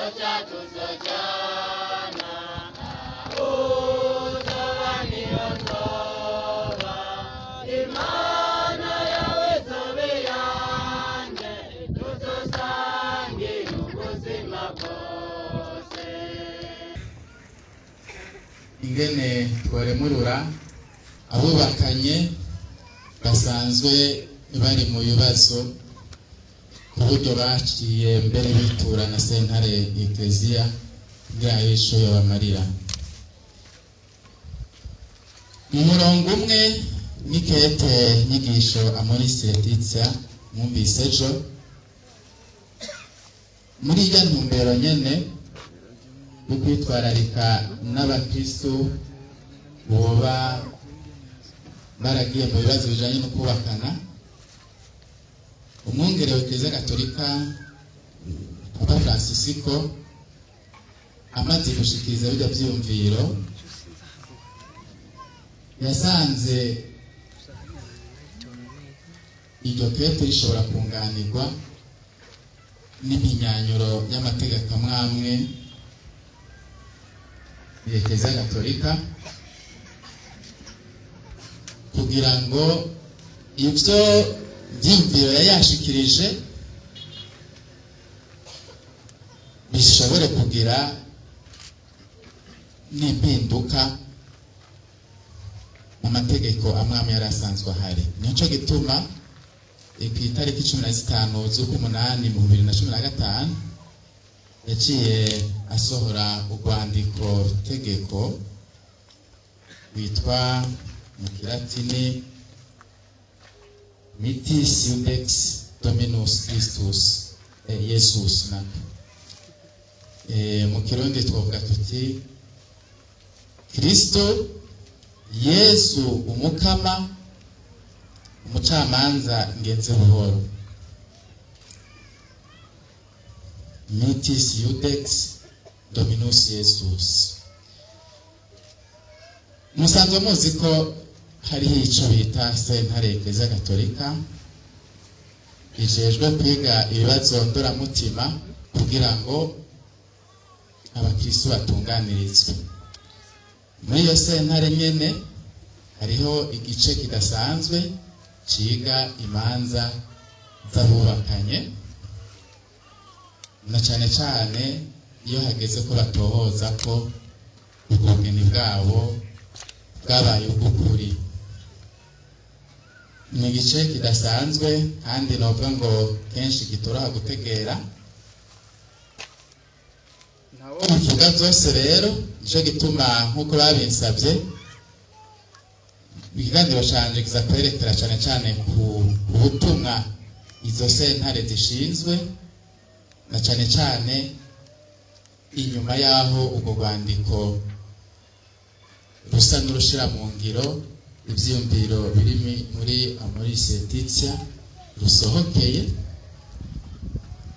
Tuzoja tuzojana, uzoba niyo nzoba, Imana yawe izoba iyanje, tuzosangira ubuzima bwose. Ingene tworemurura abubakanye basanzwe bari mu bibazo, ku buryo baciye mbere bitura na sentare Ekleziya kugira ico yobamarira. Mu murongo umwe n'ikete nyigisho Amoris Laetitia mwumvise ejo, muri irya ntumbero nyene yo kwitwararika n'abakristu boba baragiye mu bibazo bijanye no kubakana, umwungere wa Kiliziya Gatolika Papa Francisco amaze gushikiriza bijya vyiyumviro, yasanze iryo kete rishobora kunganirwa n'impinyanyuro y'amategeko amwe amwe ya Kiliziya Gatolika, kugira ngo ivyo vyiyumviro yari yashikirije bishobore kugira n'impinduka mu mategeko amwe amwe yari asanzwe ahari. Nico gituma ku itariki 15 z'ukumunani mu 2015 yaciye asohora urwandiko tegeko rwitwa mu kilatini Mitis Iudex Dominus Christus, Jesus nako mu Kirundi twovuga tuti Kristo Yesu Umukama umucamanza ngenze buhoro, Mitis Iudex Dominus Jesus. Musanzwe muzi ko hariho ico bita sentare Eklezia Gatolika ijejwe kwiga ibibazo ndoramutima kugira ngo abakristo batunganirizwe. Muri iyo sentare nyene hariho igice kidasanzwe ciga imanza z'abubakanye, na cane cane iyo hageze ko batohoza ko ubugeni bwabo bwabaye ubw'ukuri. Ni igice kidasanzwe kandi novuga ngo kenshi kitoroha gutegera. Ntawo bivuga byose rero, nico gituma nk'uko babinsabye, ikiganiro canje kiza kwerekera cane cane ku butumwa izo sentare zishinzwe, na cane cane inyuma y'aho ubwo rwandiko rusa n'urushira mu ngiro ivyiyumviro biri muri Amoris Laetitia rusohokeye.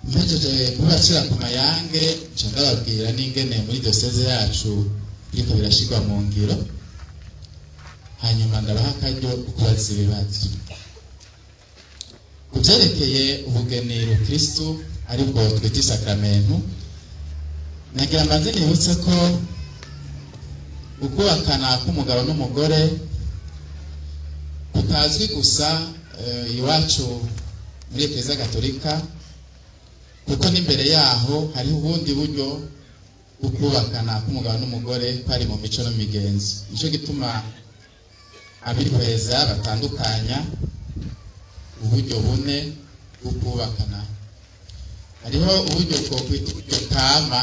Mpejeje kubacira ku mayange, nca ndababwira n'ingene muri diyoseze yacu biriko birashirwa mu ngiro, hanyuma ndabaha akaryo ko kubaza ibibazo ku vyerekeye ubugeni rukristu, aribwo twita isakramentu. Nagira mbanze nibutse ko ukubakana k'umugabo n'umugore kutazwi gusa iwacu muri Eklezia Gatolika, kuko n'imbere yaho hariho ubundi buryo bwo kubakana k'umugabo n'umugore kwari mu mico no mu migenzo. Nico gituma abihweza batandukanya uburyo bune bwo kubakana. Hariho uburyo twokwita uburyo kama,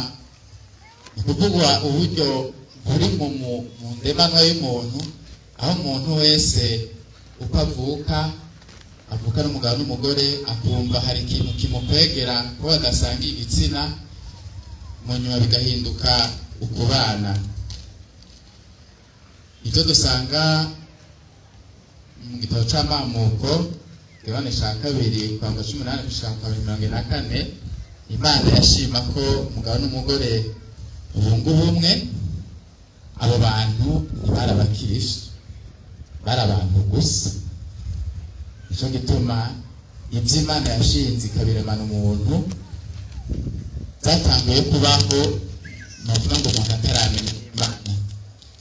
ni ukuvuga uburyo buri mu ndemanwa y'umuntu, aho umuntu wese uko avuka avuka n'umugabo n'umugore, akumva hari ikintu kimukwegera ko badasangiye igitsina, mu nyuma bigahinduka ukubana. Ibyo dusanga mu gitabo c'Amamuko, igabane ca kabiri, kwamba 18 gushika ku 24, Imana yashima ko umugabo n'umugore bunga ubumwe. Abo bantu ntibari abakristo, bari abantu gusa. Nico gituma ivyo Imana yashinze ikabiremana umuntu. bwatanguye kubaho, novuga ngo umuntu ataramenya Imana,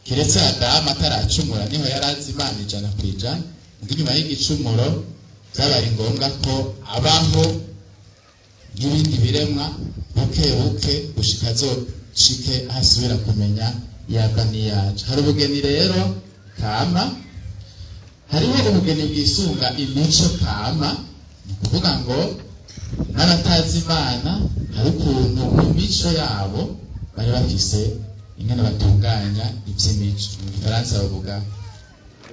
keretse Adamu ataracumura, niho yari azi Imana 100%. Ngo inyuma y'igicumuro byabaye ngombwa ko abaho nk'ibindi biremwa buke buke gushika azoshike asubira kumenya yava n'iyaca. Hari ubugeni rero kama, hariho ubugeni bwisunga imico kama, ni ukuvuga ngo n'abatazi Imana hari ukuntu mu mico yabo bari bafise ingene batunganya iby'imico. Mu Gifaransa bavuga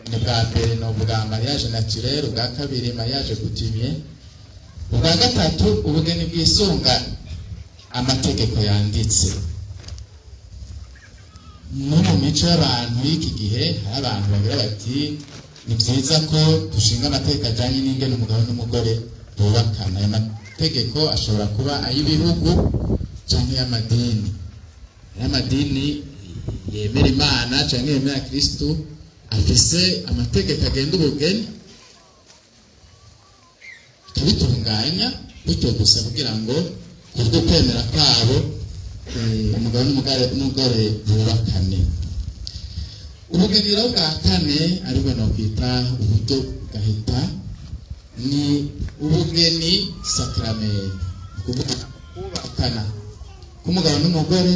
ni bwa mbere ni ubwa mariage naturel, ubwa kabiri mariage coutumier, ubwa gatatu ubugeni bwisunga amategeko yanditse. No mu mico y'abantu y'iki gihe hari abantu bagira bati ni byiza ko dushinga amategeko ajyanye n'ingene umugabo n'umugore bubakana. Ayo mategeko ashobora kuba ay'ibihugu cyangwa ay'amadini. Ay'amadini yemera Imana cyangwa yemera Kristu afise amategeko agenda ubugeni, akabitunganya gutyo gusa kugira ngo kubwo kwemera kwabo umugabo n'umugore bubakane. Ubugeni rero bwa kane, aribwo nokwita uburyo bugahita, ni ubugeni sakramenti, ni ukuvuga kubakana k'umugabo n'umugore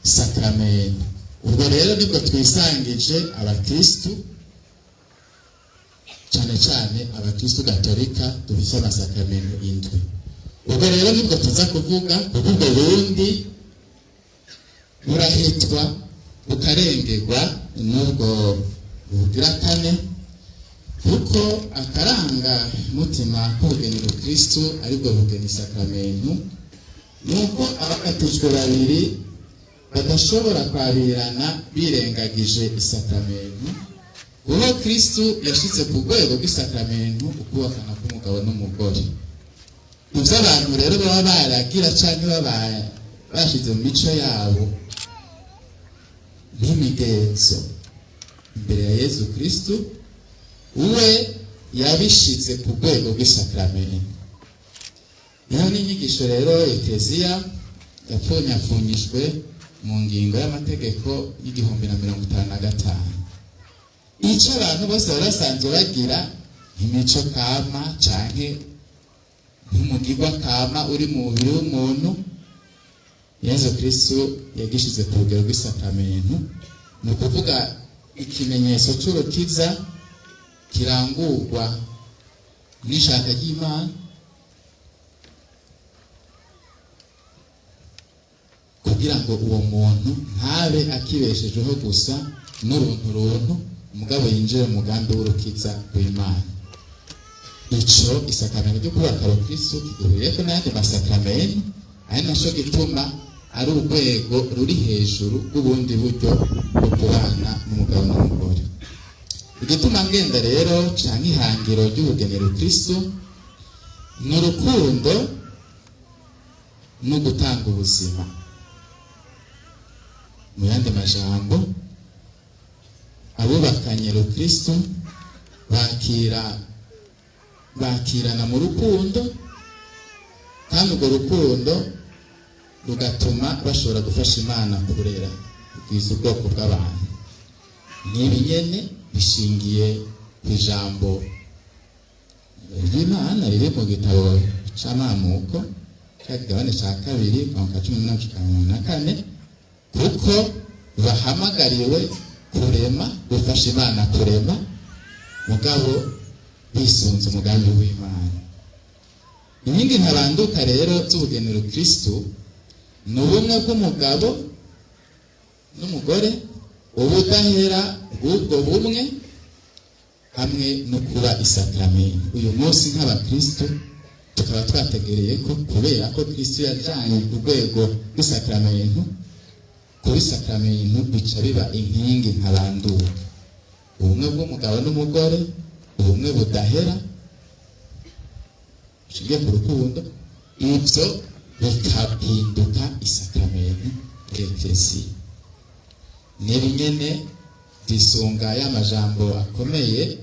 sakramenti. Ubwo rero nibwo twisangije abakristu, cyane cyane abakristu gatolika dufise amasakramentu 7. Ubwo rero nibwo tuza kuvuga, kuko ubwo bundi burahitwa bukarengerwa n'ubwo bugira kane, kuko akaranga mutima k'ubugeni bukristu, aribwo bugeni sakramentu, nuko ababatijwe babiri badashobora kwabirana birengagije isakramentu, kuko Kristu yashyize ku rwego rw'isakramentu ukubakana k'umugabo n'umugore. Ibyo abantu rero baba baragira cyangwa baba bashyize mu mico yabo nk'imigenzo, imbere ya Yezu Kristu we yabishyize ku rwego rw'isakramentu. Niho n'inyigisho rero Ekleziya yapfunyapfunyijwe mu ngingo y'amategeko y'1055. Icyo abantu bose bari basanzwe bagira nk'imico kama canke nk'umugirwa kama uri mu mubiri w'umuntu, Yezu Kristu yagishize ku rugero rw'isakramentu, ni ukuvuga ikimenyetso cy'urukiza kirangurwa n'ishaka ry'Imana kugira ngo uwo muntu ntabe akibeshejeho gusa n'uruntu runtu, umugabo yinjire mu mugambi w'urukiza w'Imana. Ico isakramentu ryo kubaka abakristu kigihuriyeko n'ayandi masakramentu, ari naco gituma ari urwego ruri hejuru rw'ubundi buryo bwo kubana n'umugabo n'umugore. Igituma ngenda rero canke ihangiro ry'ubugeni rukristu ni urukundo no gutanga ubuzima. Mu yandi majambo, abubakanye rukristu bakirana mu rukundo, kandi urwo rukundo rugatuma bashobora gufasha Imana kurera kugwiza ubwoko bw'abantu. N'ibi nyene bishingiye ku ijambo ry'Imana riri mu gitabo c'Amamuko ca kigabane ca 2 kuva 18 gushika 14, kuko bahamagariwe kurema, gufasha Imana kurema, mugabo bisunze umugambi w'Imana. Inkingi ntabanduka rero z'ubugeni rukristu ni ubumwe bw'umugabo n'umugore, ubudahera bw'ubwo bumwe, hamwe no kuba isakramentu. Uyu munsi nk'abakristu tukaba twategereye ko kubera ko Kristu yajanye ku rwego rw'isakramentu, kuba isakramentu bica biba inkingi ntabanduka. Ubumwe bw'umugabo n'umugore, ubumwe budahera bushingiye ku rukundo, ibyo bikahinduka isakramentu Ekleziya. Nibi nyene bisunga y'amajambo akomeye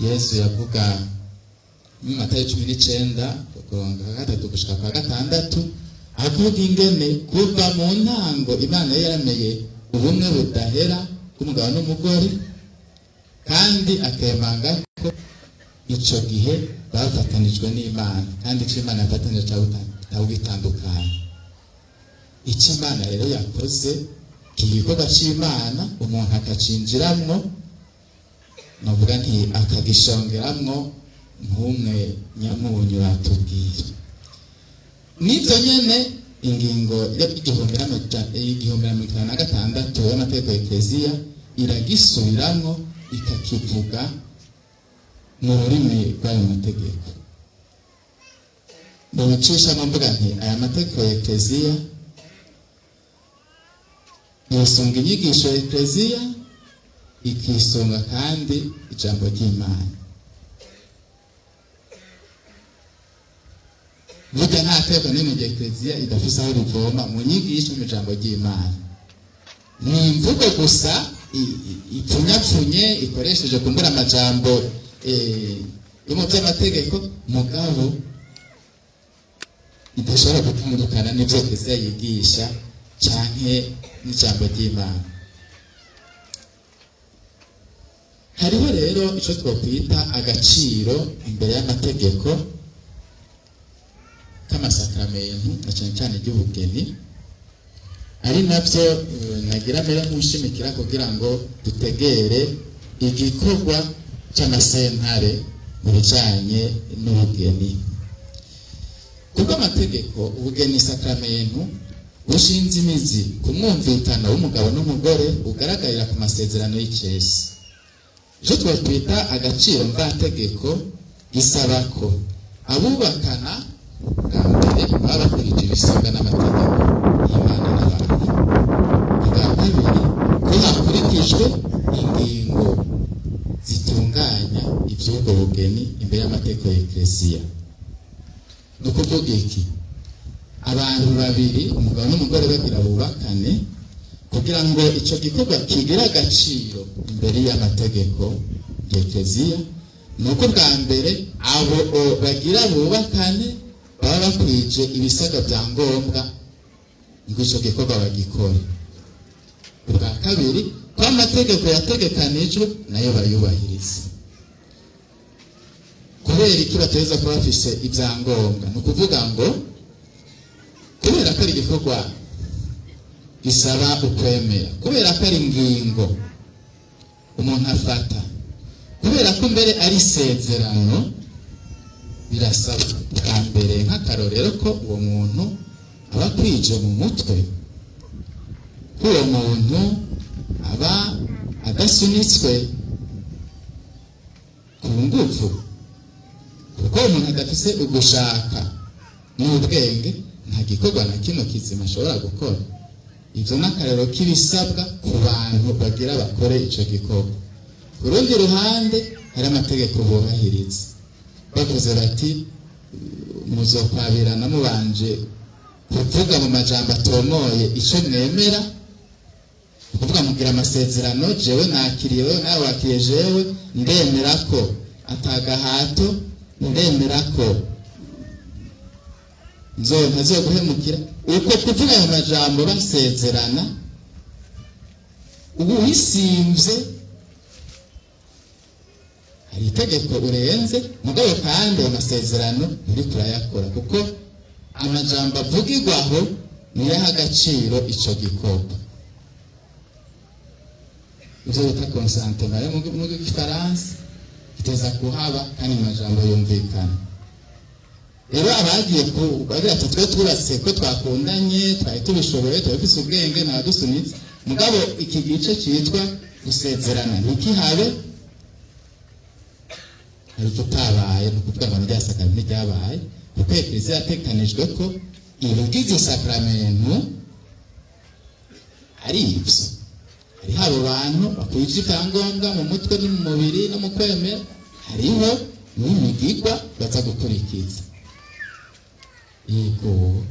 Yesu yavuga muri Matayo 19 kurongo 3 gushika kwa 6, Avuga ingene kuva mu ntango Imana yari yarameye ubumwe budahera bw'umugabo n'umugore, kandi akemanga ko ico gihe bafatanijwe n'Imana, kandi ico Imana yafatanije atawugitandukanya. Icyo Imana rero yakoze, iki gikorwa c'Imana, umuntu akacinjiramwo, novuga nti akagishongeramwo nk'umwe nyamunyu batubwira. N'ibyo nyene ingingo y'1056 y'amategeko ya Ekleziya iragisubiramwo, ikakivuga mu rurimi rw'ayo mategeko. Mu bicishamo mvuga nti aya mategeko ya Ekleziya yisunga inyigisho ya Ekleziya, ikisunga kandi ijambo ry'Imana. Burya nta tegeko n'imwe rya Ekleziya idafise aho rivoma mu nyigisho mu ijambo ry'Imana. Ni imvugo gusa ipfunyapfunye, ikoresheje kumbura amajambo yo mu by'amategeko, mugabo idashobora gutandukana n'ivyo Ekleziya yigisha canke n'ijambo ry'Imana. Hariho rero ico twokwita agaciro imbere y'amategeko k'amasakramentu, na cane cane iry'ubugeni, ari navyo nagira mbere nk'ushimikira kugira ngo dutegere igikorwa c'amasentare mu bijanye n'ubugeni. Kubwo amategeko, ubugeni sakramentu bushinze imizi ku mwumvikano w'umugabo n'umugore ugaragarira ku masezerano y'icesi. Ico twokwita agaciro mvategeko gisaba ko abubakana bwa mbere baba bakwije ibisabwa n'amategeko y'Imana n'abantu, ubwa kabiri ko hakurikijwe ingingo zitunganya ivy'ubwo bugeni imbere y'amategeko ya Ekleziya. Ni ukuvuga iki? Abantu babiri, umugabo n'umugore, bagira bubakane, kugira ngo ico gikorwa kigire agaciro imbere y'amategeko ya Ekleziya, ni uko bwa mbere abo bagira bubakane baba bakwije ibisabwa vya ngombwa ngo ico gikorwa bagikore. Ubwa kabiri, ko amategeko yategekanijwe nayo bayubahiriza. Kubera iki bategerezwa kuba bafise ibyangombwa? Ni ukuvuga ngo kubera ko ari igikorwa gisaba ukwemera, kubera ko ari ingingo umuntu afata, kubera ko mbere ari isezerano, birasaba bwa mbere nk'akarorero ko uwo muntu aba akwije mu mutwe, ko uwo muntu aba adasunitswe ku nguvu, kuko umuntu adafise ugushaka n'ubwenge nta gikorwa na kimwe kizima ashobora gukora. Ivyo n'akarero k'ibisabwa ku bantu bagira bakore ico gikorwa. Ku rundi ruhande hari amategeko bubahiriza, bavuze bati muzokwabirana mubanje kuvuga mu majambo atomoye ico mwemera, kuvuga mugira amasezerano, jewe nakiriye wewe, nawe wakiriye jewe, ndemera ko atagahato, ndemera ko ntazoguhemukira. Uko kuvuga ayo majambo basezerana, ubu wisimvye hari itegeko urenze, mugabo kandi ayo masezerano nturi turayakora, kuko amajambo avugirwaho niyo aha agaciro ico gikorwa. Ivyo bita consentement yo mu gifaransa iteza kuhaba, kandi mu majambo yumvikana. Rero abagiye bagira ati twe twubatse ko twakundanye, twari tubishoboye, twari dufise ubwenge, ntadusunitse, mugabo iki gice cyitwa gusezerana ntikihabe, hari ikitabaye. Ni ukuvuga ngo nirya sakramento ntiryabaye, kuko Ekleziya yatekanijwe ko ibigize sakramento ari ivyo: hariho abo bantu bakwije ibyangombwa mu mutwe no mu mubiri no mu kwemera, hariho n'imigigwa baza gukurikiza. Yego,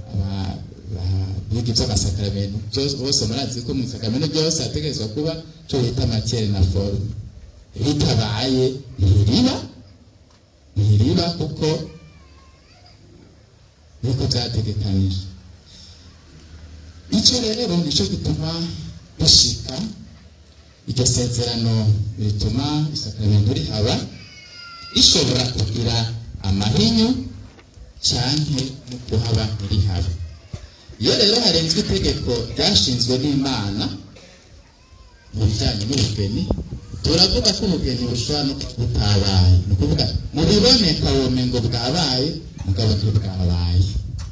biga ivy'amasakaramentu bose murazi ko mu isakaramentu ryose hategerezwa kuba ico bita matière na forme. Bitabaye ntiriba, ntiriba, kuko niko vyategekanijwe. Icyo rero nicyo gituma bishika iryo sezerano rituma isakaramentu rihaba, ishobora kugira amahinyu canke no kuhaba ntirihabe. Iyo rero harenzwe itegeko ryashinzwe n'Imana mu bijyanye n'ubugeni, turavuga ko ubugeni bushobora no butabaye. Ni ukuvuga mu biboneka womengo bwabaye, mugabo ntibwabaye,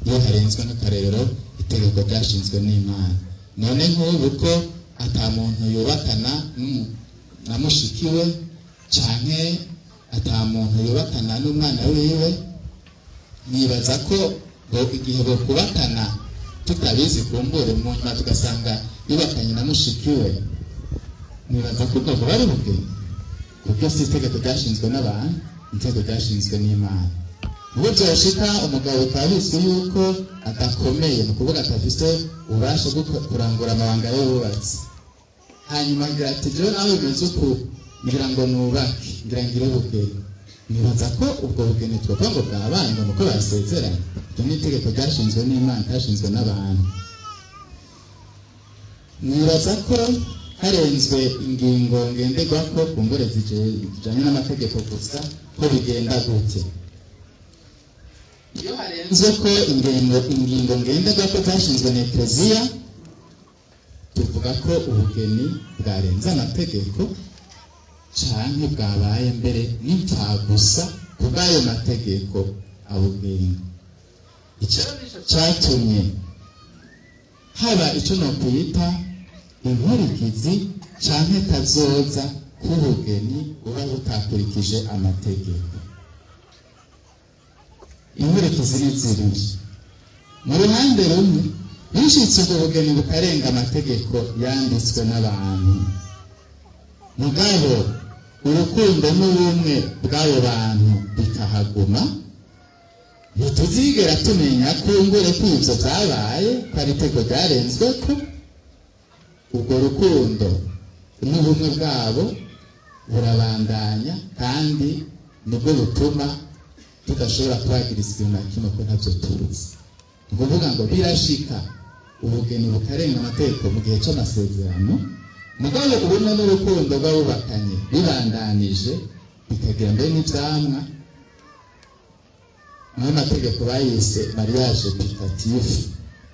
iyo harenzwe n'akarero itegeko ryashinzwe n'Imana. None nk'ubu ko ata muntu yubakana na mushiki we, canke ata muntu yubakana n'umwana wiwe, nibaza ko bo igihe bokubakana tutabizi, kumbure mu nyuma tugasanga yubakanye na mushiki we, nibaza ko ubwo bwoba ari ubugeni, kuko si itegeko ryashinzwe n'abantu, itegeko ryashinzwe n'Imana. Ubu byoshika umugabo bikaba bizwi yuko adakomeye, ni ukuvuga adafise ububasha bwo kurangura amabanga y'ububatsi, hanyuma agira ati: "Jewe nawe bimeze uku, ngira ngo nubake, ngira ngire ubugeni." Nibaza ko ubwo bugeni twovuga ngo bwabaye ngo nuko basezeranye. Iryo ni itegeko ryashinzwe n'Imana, ryashinzwe n'abantu. Nibaza ko harenzwe ingingo ngenderwako ku ngore zijanye n'amategeko gusa, ko bigenda gute? Iyo harenzwe ko ingingo ngenderwako zashinzwe na Ekleziya, tuvuga ko ubugeni bwarenze amategeko canke bwabaye mbere n'impfagusa kubw'ayo mategeko abugenga. Ico nico catumye haba ico nokwita inkurikizi canke kazoza k'ubugeni buba butakurikije amategeko. Inkurikizi ni zibiri. Mu ruhande rumwe, bishitse ubwo bugeni bukarenga amategeko yanditswe n'abantu, mugabo urukundo n'ubumwe bw'abo bantu bikahaguma, ntituzigera tumenya kumbure ko ivyo vyabaye, ko ari itegeko ryarenzwe, ko ubwo rukundo n'ubumwe bwabo burabandanya, kandi nibwo butuma tudashobora kubagiriza ikintu na kimwe, ko ntabyo tuzi. Ni ukuvuga ngo birashika ubugeni bukarenga amategeko mu gihe c'amasezerano, mugabo ubumwe n'urukundo rw'abubakanye bibandanije, bikagira mbere n'ivyamwa. Naho amategeko bayise mariage putatif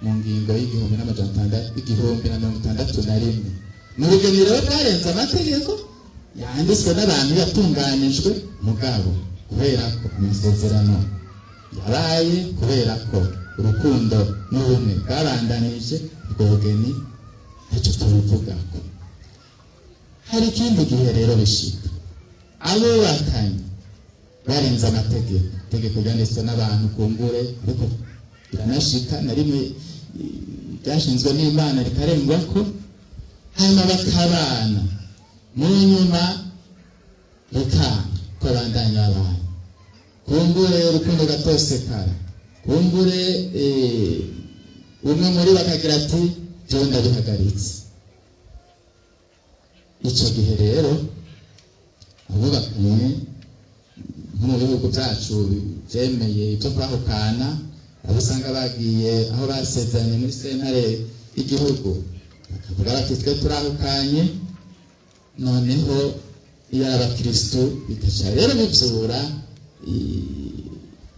mu ngingo y'1600, 1061. Ni ubugeni rero bwarenze amategeko yanditswe n'abantu, yatunganijwe, mugabo kubera ko amasezerano yabaye, kubera ko urukundo n'ubumwe bwabandanije, ubwo bugeni ntacyo tubivugako. Hari ikindi gihe rero bishika abubakanye barenze amategeko, itegeko ryanditswe n'abantu kumbure, ariko biranashika na rimwe ryashinzwe n'Imana rikarengwa ko, hanyuma bakabana, mu nyuma bikanga ko babandanya babana, kumbure urukundo gatosekara, kumbure umwe muri bakagira ati: "Jewe ndabihagaritse." Icyo gihe rero abubakanye, nko mu bihugu byacu byemeye ibyo kwahukana, aho usanga bagiye aho basezeranye muri sentare y'igihugu, bakavuga bati: "Twe turahukanye." Noneho iyo ari abakirisitu, bigaca rero bivyura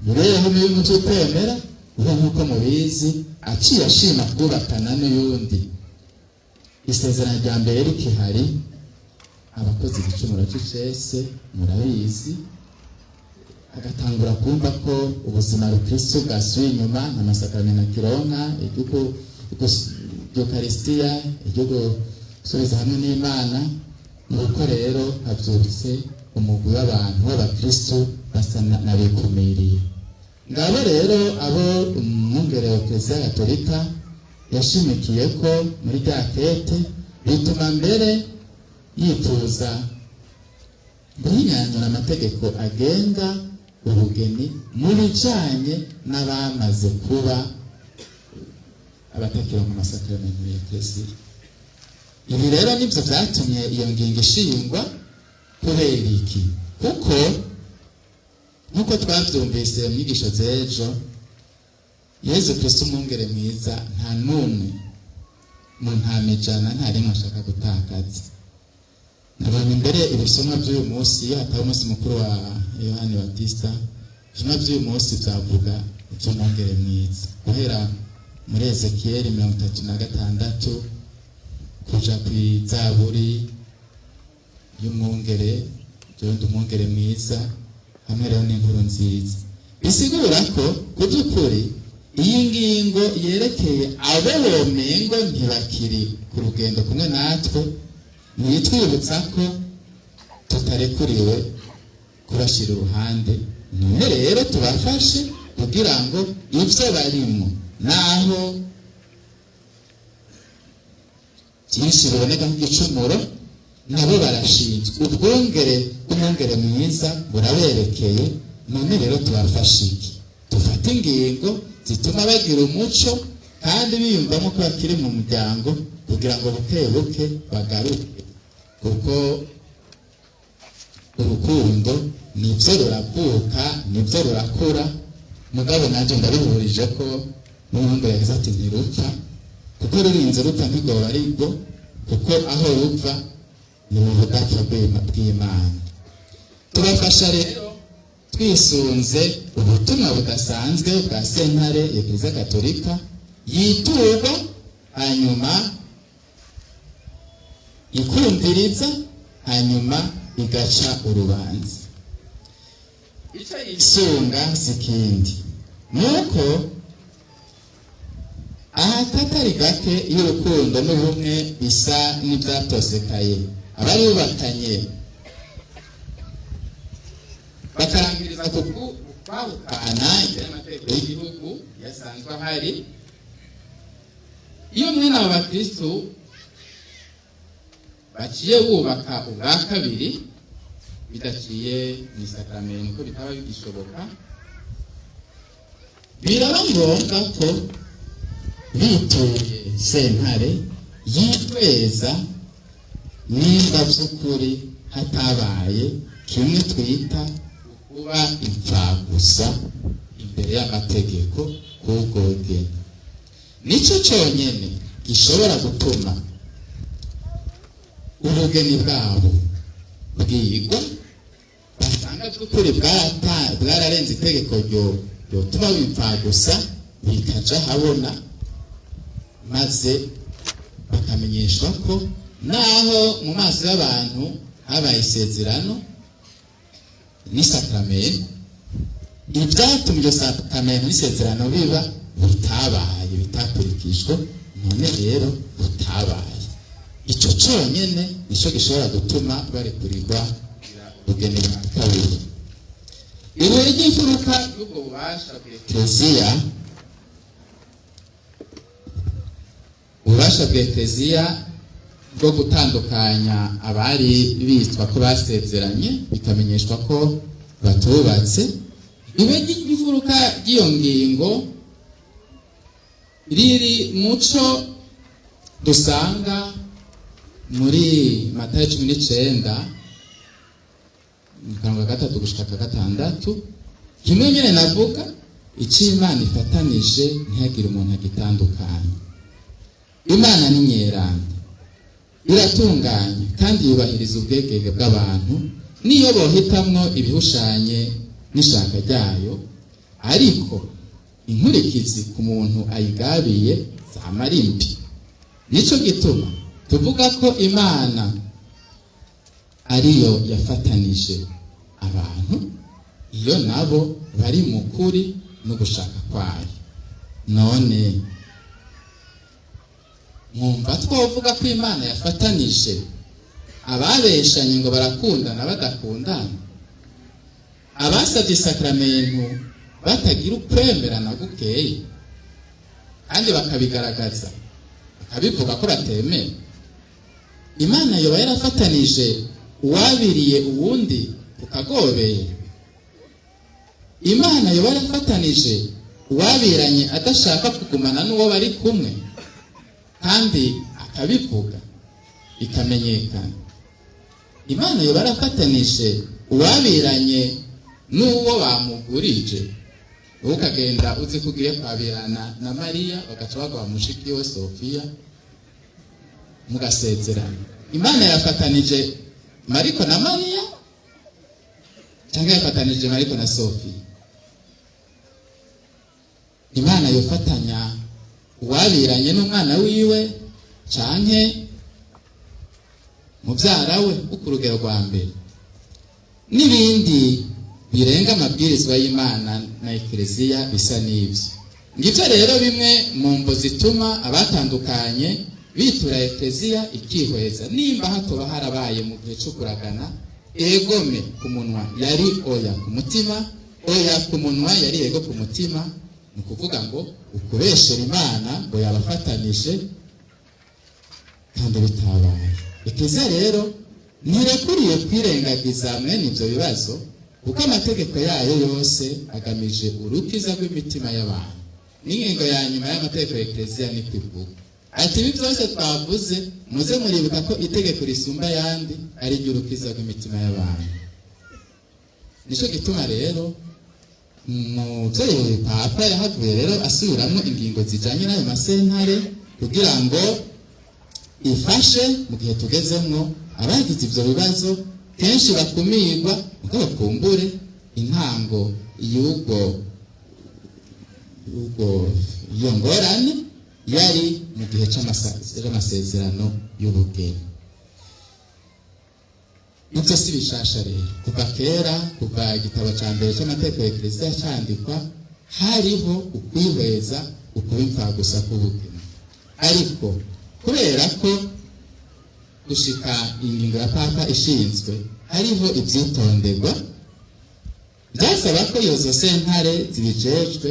imibereho mibi mu vy'ukwemera, kuko nk'uko mubizi, aciye ashima kubakana n'uyundi isezerano rya mbere rikihari, abakoze igicumuro c'icese murabizi, agatangura kumva ko ubuzima rukristo bwasubiye inyuma, nta masakaramentu akironka, iry'ukarisitiya, iryo gusubiza hamwe n'Imana. Nuko rero havyutse umugwi w'abantu b'abakristo basa n'abikumiriye. Ngabo rero abo umwungere wa Kiliziya Gatolika yashimikiye ko muri rya kete, bituma mbere yifuza guhinyanyura amategeko agenga ubugeni mu bijanye n'abamaze kuba abatakironka amasakaramentu ya Ekleziya. Ibi rero nibyo vyatumye iyo ngingo ishingwa. Kubera iki? Kuko nk'uko twavyumvise mu nyigisho z'ejo, Yezu Kristo umwungere mwiza nta n'umwe Mu ntama 100 nta rimwe ashaka gutakaza. Nabonye imbere ibisomwa by'uyu munsi, iyo hataba umunsi mukuru wa Yohani Batista, ibisomwa by'uyu munsi byavuga iby'umwungere mwiza, guhera muri Ezekiyeli 36 kuja ku Izaburi y'umwungere, jewe ndi umwungere mwiza, hamwe rero n'inkuru nziza. Bisigura ko ku by'ukuri iyi ngingo yerekeye abo bomengo ntibakiri ku rugendo kumwe natwe, ntitwibutsa ko tutarekuriwe kubashyira uruhande. None rero tubafashe kugira ngo ibyo barimo, naho byinshi biboneka nk'igicumuro, nabo barashinzwe. Ubwungere bw'umwungere mwiza buraberekeye. None rero tubafashe iki? Dufate ingingo zituma bagira umuco kandi biyumvamo ko bakiri mu muryango, kugira ngo buke buke bagaruke, kuko urukundo nibyo ruravuka, nibyo rurakura. Mugabo nanjye ndabihurije ko n'umuhungu yagize ati ntirupfa, kuko rurinze rupfa ntigoba aribwo, kuko aho rupfa ni mu budapfa bw'Imana. Tubafasha rero twisunze ubutumwa budasanzwe bwa sentare Eklezia Gatolika yiturwa, hanyuma ikumviriza, hanyuma igaca urubanza. Icyo yisunga si ikindi, nuko ahatari gake iyo urukundo n'ubumwe bisa n'ibyatosekaye, abari bubakanye bakarangiriza ku kwahukana imbere y'amategeko y'igihugu yasanzwe ahari. Iyo mwene abo bakristu baciye bubaka ubwa kabiri bidaciye mu isakaramentu, ko bitaba bigishoboka, biraba ngombwa ko bituye sentare yitweza nimba by'ukuri hatabaye kimwe twita kuba imfagusa imbere y'amategeko k'ubwogeni. Nicyo cyonyine gishobora gutuma ubugeni bwabo bwigwa, basanga by'ukuri bwararenze itegeko ryotuma bipfagusa, bikaja habona, maze bakamenyeshwa ko naho mu maso y'abantu habaye isezerano n'isakramento, ibyatumye iryo sakramento n'isezerano biba bitabaye, bitakurikijwe. None rero butabaye, icyo cyonyine nicyo gishobora gutuma barekurirwa ubugeni bwa kabiri. Ibuye ry'imfuruka y'ubwo bubasha bwa Ekleziya, ububasha bwa Ekleziya bwo gutandukanya abari bitwa ko basezeranye bikamenyeshwa ko batubatse, ibuye ry'imfuruka ry'iyo ngingo riri muco dusanga muri Matayo 19, karongo 3 gushika ka 6. Kimwe nyene navuga, icyo Imana ifatanije ntihagire umuntu agitandukanye. Imana ni nyeranda, iratunganye kandi yubahiriza ubwegenge bw'abantu, niyo bohitamwo ibihushanye n'ishaka ryayo, ariko inkurikizi ku muntu ayigabiye zamara imbi. Nico gituma tuvuga ko Imana ariyo yafatanije abantu iyo nabo bari mu kuri no gushaka kwayo. None mwumva twovuga ko Imana yafatanije ababeshanye ngo barakundana badakundana, abasabye isakramentu batagira ukwemerana gukeye kandi bakabigaragaza, bakabivuga ko batemera? Imana yoba yarafatanije uwabiriye uwundi kukagobera? Imana yoba yarafatanije uwabiranye adashaka kugumana n'uwo bari kumwe kandi akabivuga bikamenyekana? Imana yoba yarafatanije uwabiranye n'uwo bamugurije? Wowe ukagenda uzi ko ugiye kwabirana na Mariya, bagaca baguha mushiki we Sofiya. Mugasezerana. Imana yafatanije Mariko na Mariya cyangwa yafatanije Mariko na Sofiya? Imana yofatanya uwabiranye n'umwana wiwe canke mubyara we wo ku rugero rwa mbere, n'ibindi birenga amabwirizwa y'Imana na Ekereziya bisa n'ibyo. Ngibyo rero bimwe mu mbo zituma abatandukanye bitura Ekereziya ikihweza nimba hatoba harabaye mu gihe cyo kuragana egome ku munwa yari oya ku mutima, oya ku munwa yari ego ku mutima. Ni ukuvuga ngo ukubeshera Imana ngo yabafatanije kandi bitabaye. Ekereziya rero ntirekuriye kwirengagiza mwene ibyo bibazo, kuko amategeko yayo yose agamije urukiza rw'imitima y'abantu. N'ingingo ya nyuma y'amategeko ya Ekereziya ni kwivuga ati: "Ibi byose twavuze, muze muribuka ko itegeko risumba ayandi ari iry'urukiza rw'imitima y'abantu." Nicyo gituma rero umubyeyi Papa yahavuye rero asubiramo ingingo zijyanye n'ayo masentare kugira ngo ifashe mu gihe tugezemwo abagize ibyo bibazo kenshi bakumirwa ngo bakumbure intango y'ubwo ubwo iyo ngorane yari mu gihe c'amasezerano y'ubugeni. Ibyo si bishasha rero. Kuva kera, kuva igitabo ca mbere c'amategeko ya Ekereziya candikwa, hariho ukwihweza ukuba imfagusa k'ubugeni. Ariko kubera ko gushika ingingo ya Papa ishinzwe hariho ibyitonderwa byasaba ko izo sentare zibijejwe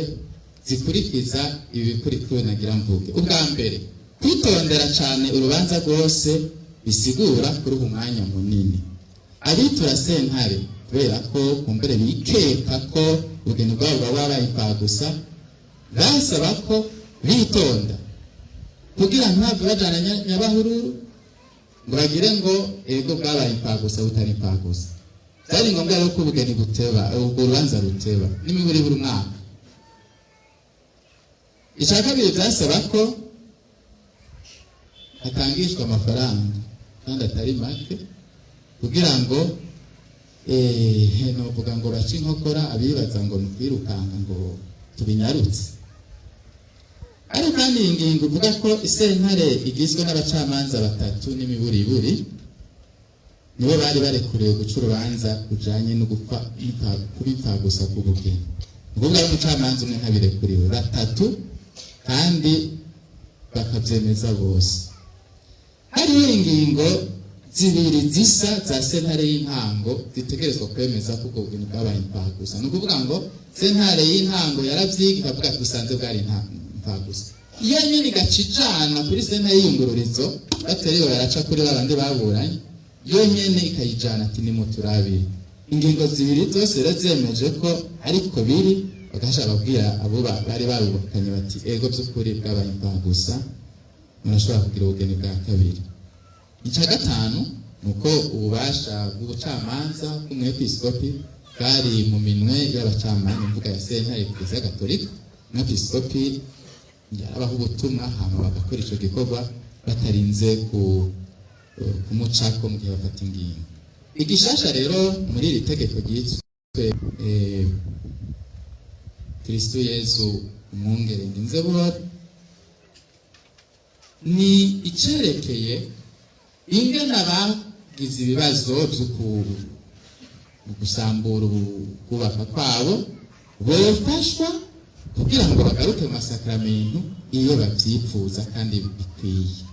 zikurikiza ibi bikurikira nagira mvuge. Ubwa mbere, kwitondera cyane urubanza rwose bisigura kuruha umwanya munini. Abitura sentare kubera ko kumbere bikeka ko ubugeni bwabo bwaba bwabaye imfagusa, basaba ko bitonda kugira ntibave bajana nyabahururu ngo bagire ngo ego bwabaye imfagusa butari imfagusa. Byari ngombwa rero ko ubugeni buteba, ubwo rubanza ruteba n'imiburi buri mwaka. Icya kabiri, byasaba ko hatangishwa amafaranga kandi atari make kugira ngo novuga ngo bace inkokora abibaza ngo ni ukwirukanka ngo tubinyarutse. Ariko kandi iyi ngingo ivuga ko isentare igizwe n'abacamanza batatu n'imiburiburi nibo bari barekuriwe guca urubanza rujanye no gupfa kuba imfagusa k'ubugeni. Ni ukuvuga ko umucamanza umwe ntabirekuriwe, batatu kandi bakabyemeza bose. Hariho ingingo zibiri zisa za sentare y'intango zitegerezwa kwemeza ko ubwo bugeni bwabaye imfagusa. Ni ukuvuga ngo sentare y'intango yaravyiga ikavuga ati busanze bwari imfagusa, iyo nyene igaca ijana kuri sentare y'iyungururizo, batariwe baraca kuri babandi baburanye, yo nyene ikayijana ati nimuturabire. Ingingo zibiri zose rero zemeje ko ariko biri, bagaca babwira abo bari babubakanye bati: "Ego, by'ukuri bwabaye imfagusa, murashobora kugira ubugeni bwa kabiri." Icya gatanu ni uko ububasha bw'ubucamanza bw'umwepiskopi bwari mu minwe y'abacamanza, imvuga ya sentare Kiliziya Gatolika. Umwepiskopi yarabaha ubutumwa, hama bagakora ico gikorwa batarinze kumucako mu gihe bafata ingingo. Igishasha rero muri iri tegeko ryiswe Kristu Yezu Umwungere Nginze Buhoro ni icerekeye ingene abagize ibibazo vyo gusambura kubaka kwabo bofashwa kugira ngo bagaruke mu masakramentu iyo bavyipfuza kandi bikwiye.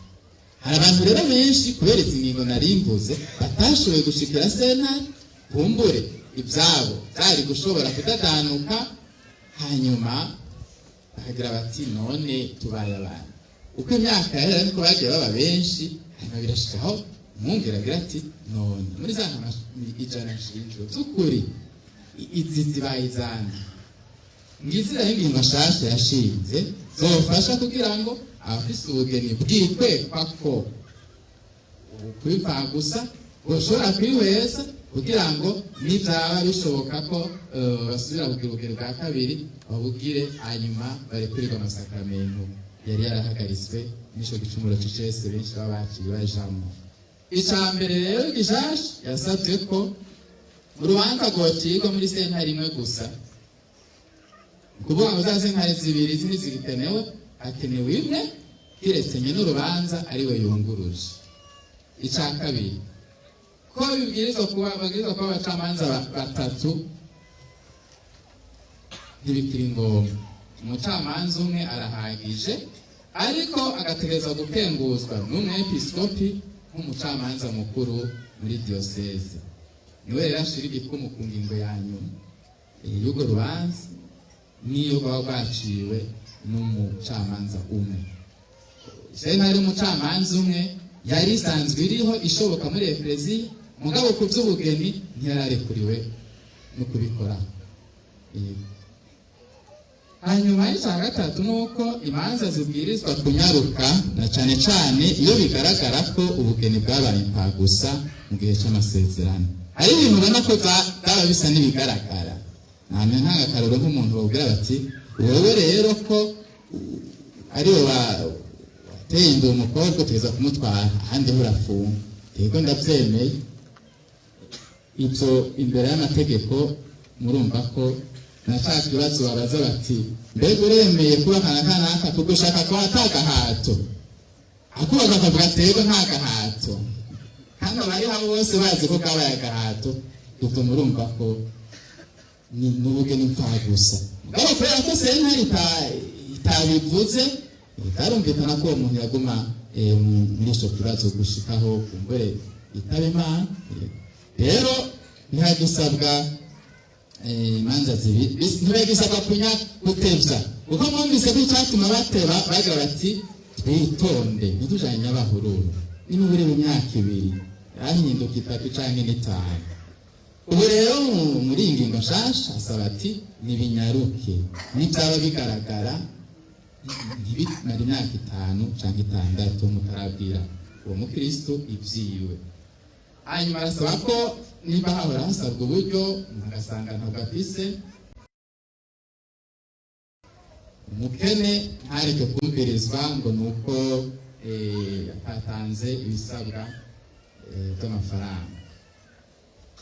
Hari abantu rero benshi kubera izi ngingo nari mvuze batashoboye gushikira sentare, kumbure ibyabo byari gushobora kudadanuka, hanyuma bakagira bati: "None tubaye abantu." Uko imyaka yahera niko bagiye baba benshi, hanyuma birashikaho umwungere agira ati: "None muri za ntama 100 nshinzwe, by'ukuri izi zibaye izande?" Ngiziraho ingingo nshasha yashinze zofasha kugira ngo abafise ubugeni bwikwekwa ko gusa boshobora kwihweza kugira ngo nibyaba bishoboka ko basubira kugira ubugeni bwa kabiri babugire, hanyuma barekurirwe amasakramentu. Yari yarahagaritswe n'ico gicumuro c'icese benshi baba baciye bajamwo. Ica mbere rero gishasha, yasabye ko urubanza rwocirwa muri sentare imwe gusa, kuvuga ngo za sentare zibiri zindi zigikenewe, hakenewe imwe, kiretse nyene urubanza ariwe yunguruje. Ica kabiri, ko bibwirizwa kuba, babwirizwa kuba abacamanza batatu, ntibikiri ngombwa, umucamanza umwe arahagije, ariko agategerezwa gukenguzwa n'umwepiskopi nk'umucamanza mukuru muri diyoseze. Niwe rero ashira igikumu ku ngingo ya nyuma y'urwo rubanza, n'iyo rwaba rwaciwe n'umucamanza umwe. Sentare y'umucamanza umwe yari isanzwe iriho, ishoboka muri ekleziya, mugabo ku by'ubugeni ntiyararekuriwe no kubikora. Hanyuma y'icya gatatu ni uko imanza zibwirizwa kunyaruka, na cane cane iyo bigaragara ko ubugeni bwabaye imfagusa mu gihe c'amasezerano. Hari ibintu ubona ko byaba bisa n'ibigaragara. Namwe ntanga akarorero, nk'umuntu babwira bati: "Wewe rero ko ariwe wateye inda uwo mukobwa, utegerezwa kumutwara, ahandi ho urafunga." "Yego, ndabyemeye." Ibyo imbere y'amategeko murumva ko na ca kibazo babaza bati: "Mbega uremeye kuba kana kanaka kuko ushaka ko atagahato?" Akubaka akavuga ati: "Yego, nta gahato," hano bari habo bose bazi ko kabaye agahato. Ubwo murumva ko ni n'ubugeni gusa. Mugabo kubera ko sentare itabivuze, bitarumvikana ko uwo muntu yaguma muri ico kibazo gushikaho kumbure itaba Imana. Rero ntihagisabwa imanza zibiri, ntibagisabwa kunya gutevya, kuko mwumvise ko icyatuma bateba bagira bati: "Twitonde, ntitujanye nyabahururu, nimubure mu myaka 2 yahinduka 3 canke n'itanu." Ubu rero muri iyi ngingo nshasha asaba ati: "Nibinyaruke, nibyaba bigaragara, ntibimara imyaka 5 canke 6 mutarabwira uwo mukristo ibyiwe." Hanyuma arasaba ko niba hahora hasabwa uburyo, umuntu agasanga ntabwo afise, umukene ntareke kumvirizwa ngo ni uko atatanze ibisabwa by'amafaranga.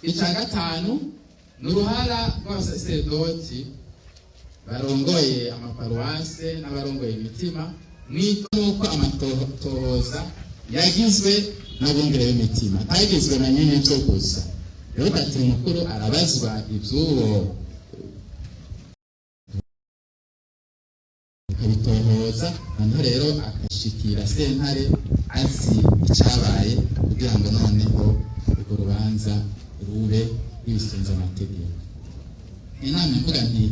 Icya gatanu ni uruhara rw'abasaseredoti barongoye amaparuwase n'abarongoye imitima, nuko amatohoza yagizwe n'abungere b'imitima, atagizwe na nyine byo gusa. Rero patiri mukuru arabazwa iby'uwo, akabitohoza, noneho rero akashikira sentare azi icyabaye, kugira ngo noneho urwo rubanza rube rwisunze amategeko. Inama ivuga nti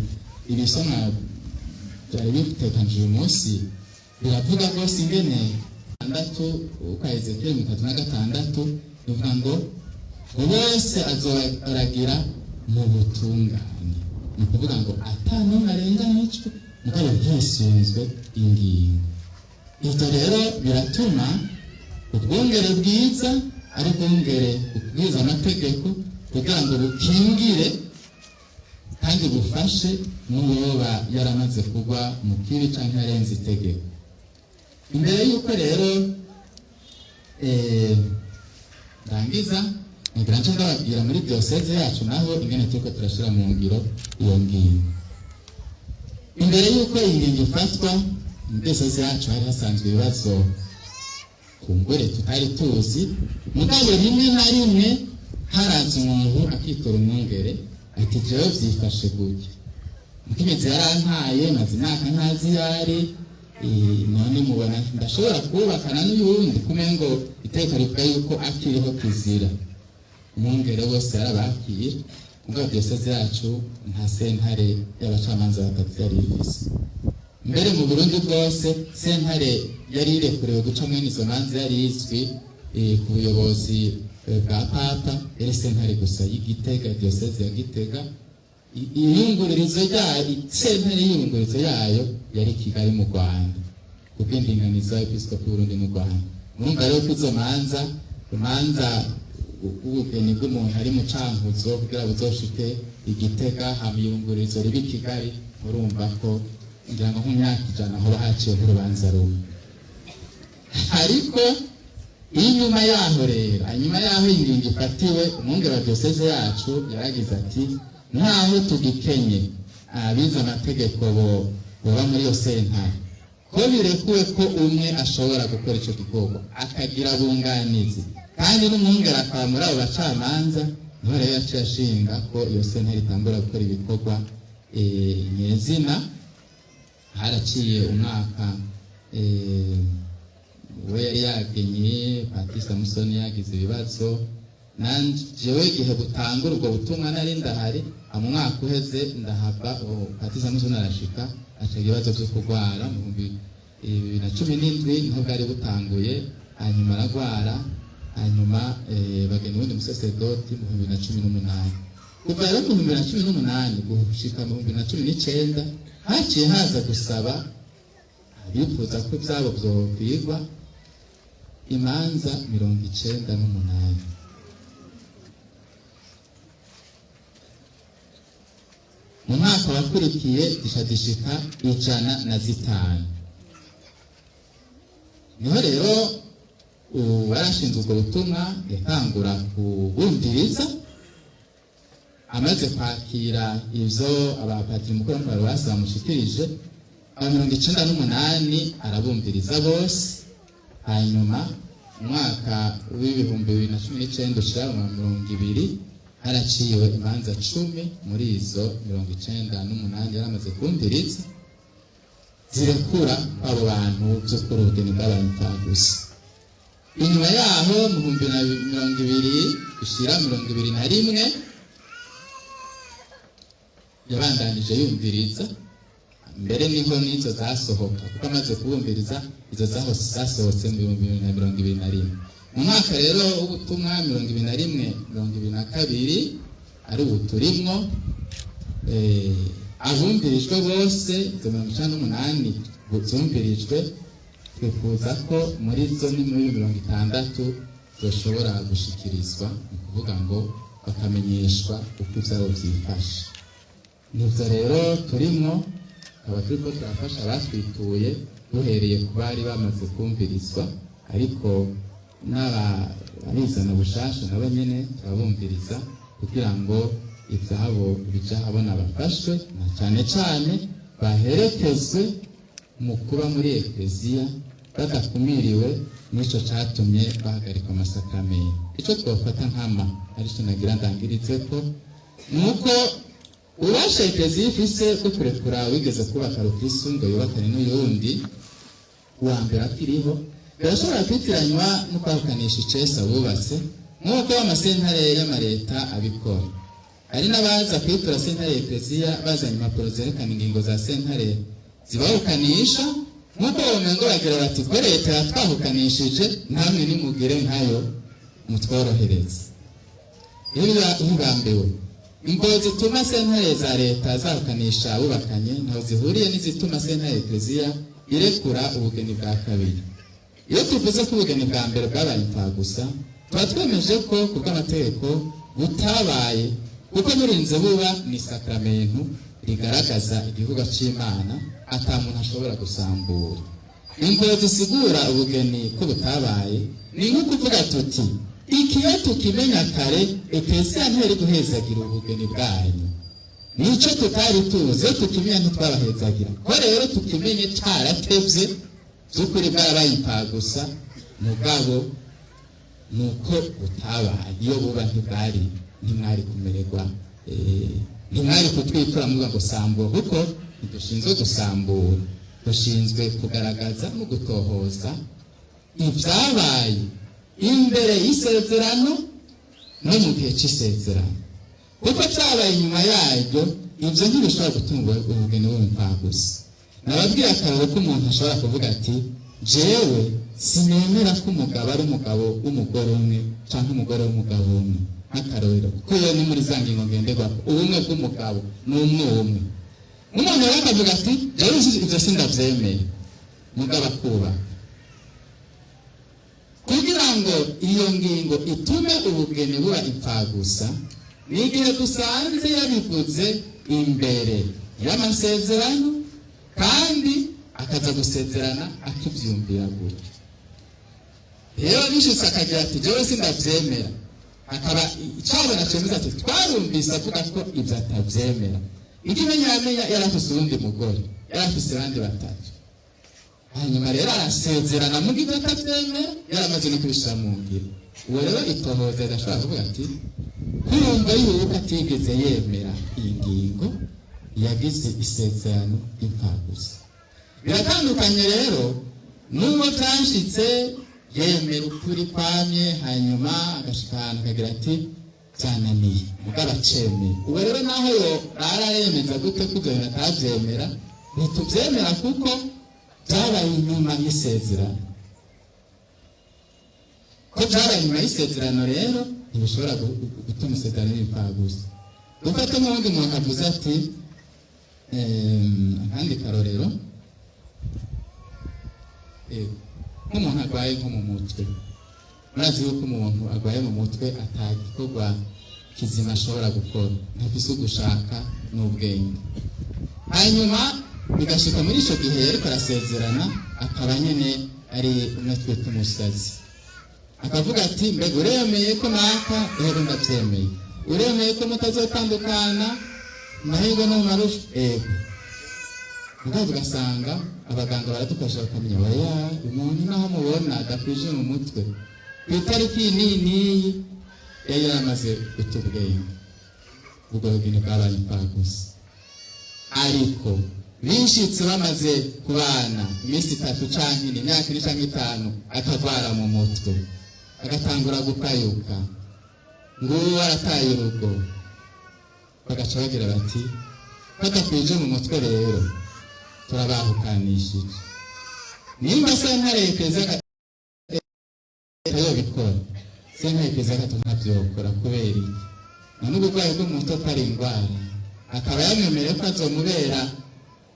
ibisomwa byari bitekanije uyu munsi biravuga rwose ingene gatandatu uko Ezekiyeli 36 bivuga ngo bose azoragira mu butungane, ni ukuvuga ngo ata n'umwe arenganijwe, mugabo hisunzwe ingingo. Ibyo rero biratuma ubwungere bwiza ari ubwungere bubwiriza amategeko, kugira ngo bukingire kandi bufashe n'uwoba yaramaze kugwa mu kibi cyangwa yarenze itegeko. Imbere y'uko rero ndangiza, ngira nce ndababwira muri diyoseze yacu naho ingene turiko turashira mu ngiro iyo ngingo. Imbere y'uko iyi ngingo ifatwa, mu diyoseze yacu hari hasanzwe ibibazo kumbure tutari tuzi, mugabo rimwe na rimwe haraza umuntu akitora umwungere ati: "Jewe vyifashe gutya, mukenyezi yarantaye, maze imyaka ntazi iyo ari, none mubona ndashobora kubakana n'uyundi?" Kumengo iteka rivuga yuko akiriho kizira. Umwungere bose yarabakira, mugabo diyoseze yacu nta sentare y'abacamanza batatu yari ifise. Mbere mu Burundi bwose, sentare yari irekuriwe guca mwene izo manza yari izwi ku buyobozi bwa papa, yari sentare gusa y'Igitega, diyoseze ya Gitega. Iyungururizo ryayo, sentare y'iyungururizo yayo yari Kigali mu Rwanda, kubw'indinganizo y'episkopi w'Uburundi mu Rwanda. Murumva rero ko izo manza, urumanza rw'ubugeni bw'umuntu ari mu Cankuzo kugira buzoshike Igitega, hama iyungururizo ribe i Kigali, murumva ko Ngira ngo nk'imyaka 100 hoba haciyeho urubanza rumwe. Ariko inyuma yaho rero, hanyuma yaho ingingo ifatiwe, umwungere wa diyoseze yacu yaragize ati: "Nkaho tugikenye abize amategeko bo boba muri iyo sentare, ko birekuwe ko umwe ashobora gukora ico gikorwa akagira abunganizi, kandi n'umwungere akaba muri abo bacamanza." Niho rero yaciye ashinga ko iyo sentare itangura gukora ibikorwa nyezina. Haraciye umwaka, we yari yagenye Patiri Samusoni yagize ibibazo, jewe igihe butangura ubwo butumwa nari ndahari. Mu mwaka uheze ndahava, Patiri Samusoni arashika, aca ibibazo vyo kurwara mu 2017, niho bwari butanguye. Hanyuma aragwara, hanyuma bagena uwundi musaseredoti mu 2018. Kuva rero mu 2018 gushika mu 2019, haciye haza gusaba abifuza ko ivyabo vyokwigwa imanza 98. Mu mwaka wakurikiye zisha zishika 105. Niho rero uwarashinzwe ubwo butumwa yatangura kubumviriza, amaze kwakira ivyo abapatiri mukuru wa paruwasi bamushikirije, aba 98 arabumviriza bose. Hanyuma umwaka w'2019 ushira mu 20, haraciwe imanza 10 muri izo 98 yaramaze kumviriza, zirekura abo bantu by'ukuri ubugeni bwabaye imfabusa. Inyuma yaho mu 2020 ishira 21, yabandanije yumviriza. Mbere niho n'izo zasohoka, kuko amaze kubumviriza izo zasohotse mu 2021. Mu mwaka rero w'ubutumwa 21 22, ari ubu turimwo, abumvirijwe bose, izo 98 zumvirijwe, twifuza ko muri zo ni muri 60 zoshobora gushikirizwa, ni ukuvuga ngo bakamenyeshwa uko ivyabo vyifashe. Nivyo rero turimwo, tukaba turiko turafasha abatwituye, duhereye ku bari bamaze kumvirizwa, ariko n'ababizana bushasha nabo nyene turabumviriza kugira ngo ivyabo bija habona, bafashwe, na cane cane baherekezwe mu kuba muri ekleziya badakumiriwe n'ico catumye bahagarika amasakramentu. Ico twofata nkama, arico nagira ndangirize ko, nuko ububasha ekleziya ifise bwo kurekura wigeze kubaka rukristu ngo yubakane n'uyundi uwa mbere akiriho, birashobora kwitiranywa no kwahukanisha icesa bubatse, nk'uko amasentare y'amareta abikora. Hari n'abaza kwitura sentare ekleziya bazanye impapuro zerekana ingingo za sentare zibahukanisha, nk'uko womengo bagira bati: "Ko leta yatwahukanishije, namwe nimugire nkayo mutworohereze." Iyo bibambiwe imvo zituma sentare za leta zahukanisha abubakanye ntaho zihuriye n'izituma sentare ekleziya irekura ubugeni bwa kabiri. Iyo tuvuze ko ubugeni bwa mbere bwabaye imfagusa, tuba twemeje ko ku bw'amategeko butabaye, kuko burinze buba ni isakramentu rigaragaza igikorwa c'Imana ata muntu ashobora gusambura. Imvo zisigura ubugeni ko butabaye ni nko kuvuga tuti: "Ikiyo tukimenya kare, ekleziya ntiyari guhezagira ubugeni bwanyu. Nico tutari tuzi, iyo tukimenya ntitwabahezagira. Ko rero tukimenye caratevye, by'ukuri bwarabaye imfagusa, mugabo nuko butabaye. Iyo buba ntibwari, ntimwari kumererwa, ntimwari kutwitura muvuga ngo sambura, kuko ntidushinzwe gusambura, dushinzwe kugaragaza no gutohoza ibyabaye imbere y'isezerano no mu gihe c'isezerano, kuko cyabaye inyuma yaryo, ibyo ntibishobora gutuma ubugeni bw'imfagusa." Nababwiye akararo ko umuntu ashobora kuvuga ati: "Jewe sinemera ko umugabo ari umugabo w'umugore umwe canke umugore w'umugabo umwe," nk'akarorero, kuko iyo ni muri za ngingo ngenderwako, ubumwe bw'umugabo ni umwe umwe. Umuntu rero akavuga ati: "Jewe ivyo sindavyemeye," mugabo akubaka. Kugira ngo iyo ngingo itume ubugeni buba imfagusa, ni igihe dusanze yabivuze imbere y'amasezerano. Kandi akaza gusezerana akivyumvira gutyo. Rero bishitse akagira ati: "Jewe sindavyemera", akaba icabona cemeza ati: "Twarumvise avuga ko ivyo atavyemera." Ikimenyamenya, yari afise uwundi mugore, yari afise abandi batatu. Hanyuma rero arasezerana, muga ibyo atavyemera yaramaze no kubishira mu ngiro. Uwo rero itohoza adashobora kuvuga ati kurumva yuko atigeze yemera iyi ngingo, yagize isezerano impfagusa. Biratandukanye rero n'uwo byashitse yemera ukuri kwamye, hanyuma agashika ahantu akagira ati: "Byananiye", mugabo acemeye. Uwo rero naho yo araremeza gute ko ibyo bintu atavyemera, ntituvyemera kuko byabaye inyuma y'isezerano. Ko byabaye inyuma y'isezerano rero, ntibishobora gutuma isezerano ripfa gusa. Dufate nk'uwundi muntu avuze ati, akandi karorero, nk'umuntu arwaye nko mu mutwe. Murazi yuko umuntu arwaye mu mutwe atagikorwa kizima ashobora gukora, ntafise ugushaka n'ubwenge. Hanyuma bigashika muri ico gihe yariko arasezerana, akaba nyene ari umwe twita umusazi, akavuga ati: "Mbega uremeye ko naka?" "Ego, ndavyemeye." "Uremeye ko mutazotandukana mahirwe no mu marusha?" "Ego." Mugabo ugasanga abaganga baradufasha bakamenya: oya, umuntu naho mubona adakwije mu mutwe, ku itariki iyi n'iyi n'iyi yari yaramaze guta ubwenge. Ubwo bugeni bwabaye imfagusa. Ariko bishitse bamaze kubana iminsi 3 canke 4, imyaka 4 canke 5, akagwara mu mutwe, agatangura gupayuka, nguwo arataye urugo, bagaca bagira bati: "Badakwije mu mutwe rero, turabahukanishije." Nimba sentare eklezia yobikora, sentare eklezia gato ntavyokora. Kubera iki? None uburwayi bwo mu mutwe ko ari indwara, akaba yamwemereye ko azomubera,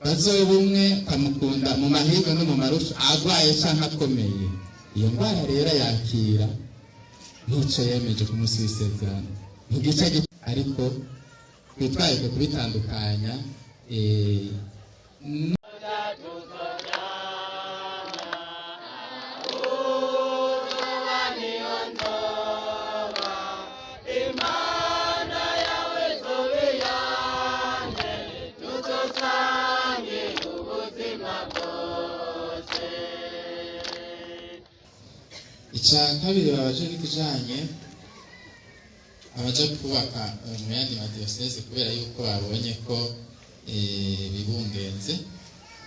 bazoba umwe, akamukunda mu mahirwe no mu marusha, agwaye canke akomeye, iyo ndwara rero yakira ntico yemeje ku munsi w'isezerano, ntigice. Ariko twitwarike kubitandukanya. Uzoba niyo nzoba, Imana yawe izoba iyanjye, tuzosangira ubuzima bwose. Icya kabiri babaje n'ikijanye abaja kubaka mu yandi madiyoseze kubera yuko babonye ko bibungenze.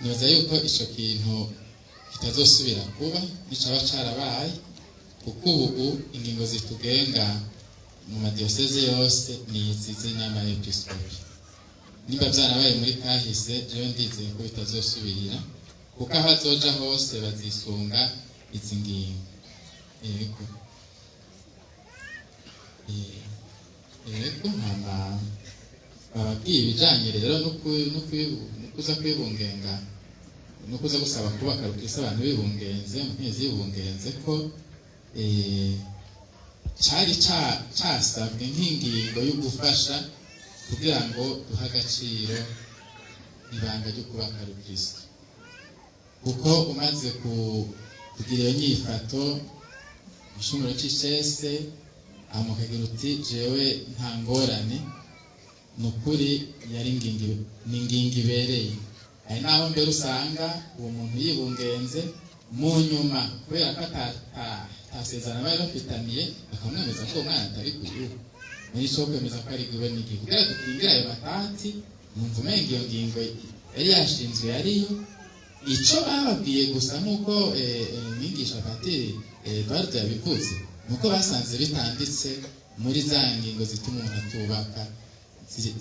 Nibaza yuko ico kintu kitazosubira kuba nicaba carabaye, kuko ubu ingingo zitugenga mu madiyoseze yose ni izi z'inama y'episkopi. Nimba vyarabaye muri kahise, jewe ndizeye ko bitazosubira, kuko aho azoja hose bazisunga izi ngingo. Yego. Yego, hama bababwiye ibijanye rero no kuza kwibungenga, no kuza gusaba kubaka rukristo abantu bibungenze, umukenyezi yibungenze, ko cari casabwe nk'ingingo yo gufasha kugira ngo duhe agaciro ibanga ryo kubaka rukristo, kuko umaze kugira iyo nyifato, igishunguro c'icese, hama ukagira uti: "Jewe nta ngorane", ni ukuri yari ingingo, ni ingingo ibereye. Hari n'aho mbere usanga uwo muntu yibungenze, mu nyuma kubera ko atasezerano bari bafitaniye, bakamwemeza ko uwo mwana atari kuyiwe. Muri cyo kwemeza ko ari bwiwe n'igihe kugira dukingire ayo matati, numva umenga iyo ngingo yari yashinzwe yariyo. Ico bababwiye gusa, nk'uko mwigisha patiri Eduard yabivuze, nuko basanze bitanditse muri za ngingo zituma umuntu atubaka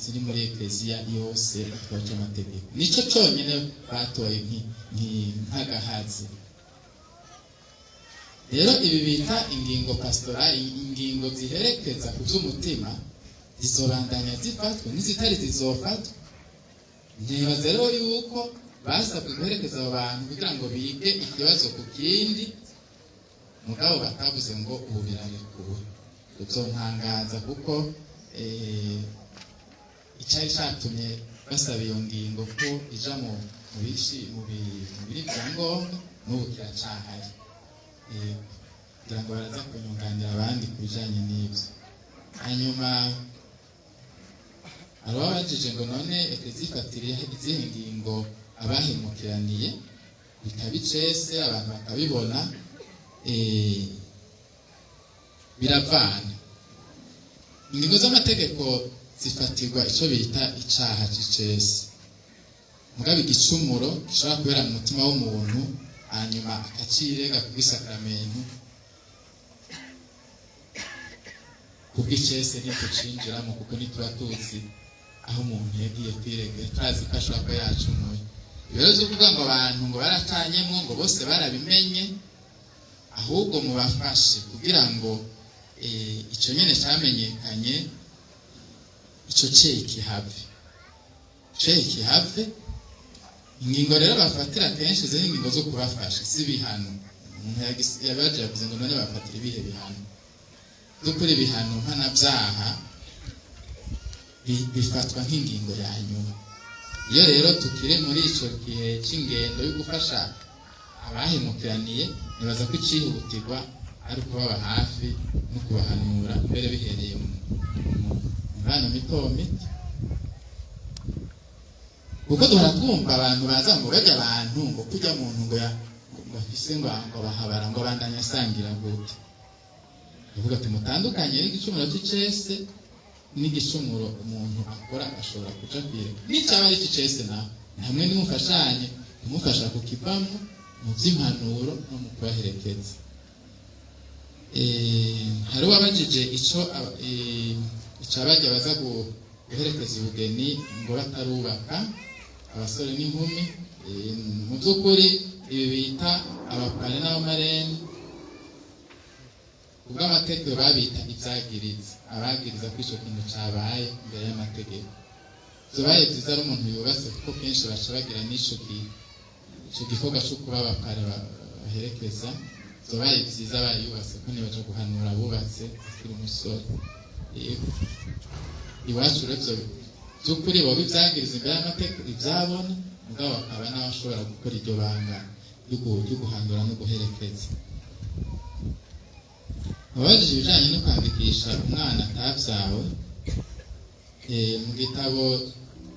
ziri muri ekleziya yose, igitabo c'amategeko. Nico conyene batoye nk'agahazi. Rero ibi bita ingingo pastorale, ingingo ziherekeza ku by'umutima, zizobandanya zifatwa n'izitari zizofatwa. Ntibaza rero yuko basabwe guherekeza abo bantu kugira ngo bige ikibazo ku kindi, mugabo batavuze ngo ubu birarekuwe. Bizontangaza, kuko icari catumye basaba iyo ngingo ko ija mu Mu bishi mu biri byangombwa n'ubu kiracahari. Kugira ngo baraza kunyunganira abandi ku bijanye n'ibyo. Hanyuma hari uwabajije ngo none Eklezia ifatira izihe ngingo abahemukiraniye bikaba icese, abantu bakabibona? Biravana. Ingingo z'amategeko zifatirwa icyo bita icaha c'icese, mugabo igicumuro gishobora kubera mu mutima w'umuntu, hanyuma akacirega kubw'isakramentu, kubw'icese ntitucinjiramo, kuko ntituba tuzi aho umuntu yagiye kwiregera, turazi ko ashobora kuba yacumuye. Ibiro vyo kuvuga ngo abantu ngo baratanyemwo, ngo bose barabimenye, ahubwo mubafashe kugira ngo ico nyene camenyekanye, ico ceyi kihave, ceyi kihave. Ingingo rero bafatira kenshi ziri ingingo zo kubafasha, si ibihano. Umuntu yabaje yavuze ngo none bafatira ibihe bihano? Dukora ibihano mpanabyaha bifatwa nk'ingingo ya nyuma. Iyo rero tukiri muri ico gihe c'ingendo yo gufasha abahemukiraniye, nibaza ko icihutirwa ari ukubaba hafi no kubahanura mbere bihereye mu mibano mito mito, kuko duhora twumva abantu baza ngo bajya abantu ngo kujya muntu ngo ngo afise ngo bahabara ngo bandanye asangira gute. Ndavuga ati mutandukanye n'igicumuro c'icese n'igicumuro umuntu akora ashobora kuja kwireka n'icyaba ari icicese, nawe namwe nimufashanye kumufasha kukivamo mu by'impanuro no mu kubaherekeza. Hari uwabajije ico icabajya baza guherekeza ubugeni ngo batarubaka, abasore n'inkumi. Mu by'ukuri ibi bita abapare n'abamarene, kubw'amategeko babita ibyagiriza, abagiriza ko ico kintu cabaye imbere y'amategeko. Vyobaye vyiza ari umuntu yubatse, kuko kenshi baca bagira n'ico ico gikorwa co kuba abapare baherekeza. Vyobaye vyiza abaye yubatse, ko nibaja guhanura abubatse akiri umusore. Yego, iwacu rero ivyo vy'ukuri boba ivyagiriza imbere y'amategeko ivyabona, mugabo bakaba n'abashobora gukora iryo banga ryo guhanura no guherekeza. Ababajije ibijanye no kwandikisha umwana atavyawe, mu gitabo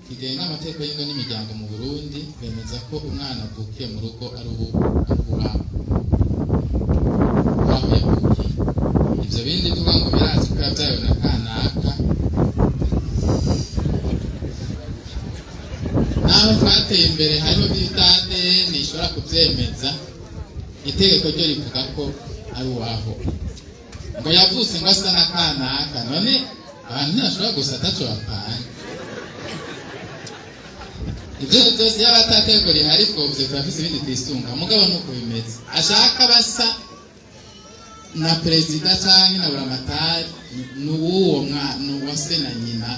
kigenga amategeko y'ingo n'imiryango mu Burundi, bemeza ko umwana avukiye mu rugo ari uwabo yavukiye. Ivyo bindi bivuga ngo birazi ko yavyawe na kanaka, naho twateye imbere hariho bita ADN ishobora kuvyemeza, itegeko ryo rivuga ko ari uwaho. Ngo yavutse ngo asa na kanaka, none abantu ntibashobora gusa ataco bapfanye. Ivyo vyose yaba atategeko rihari twovuze turafise ibindi twisunga, mugabo nuko bimeze. Ashaka basa na perezida canke na buramatari, n'uwuwo mwana n'uwa se na nyina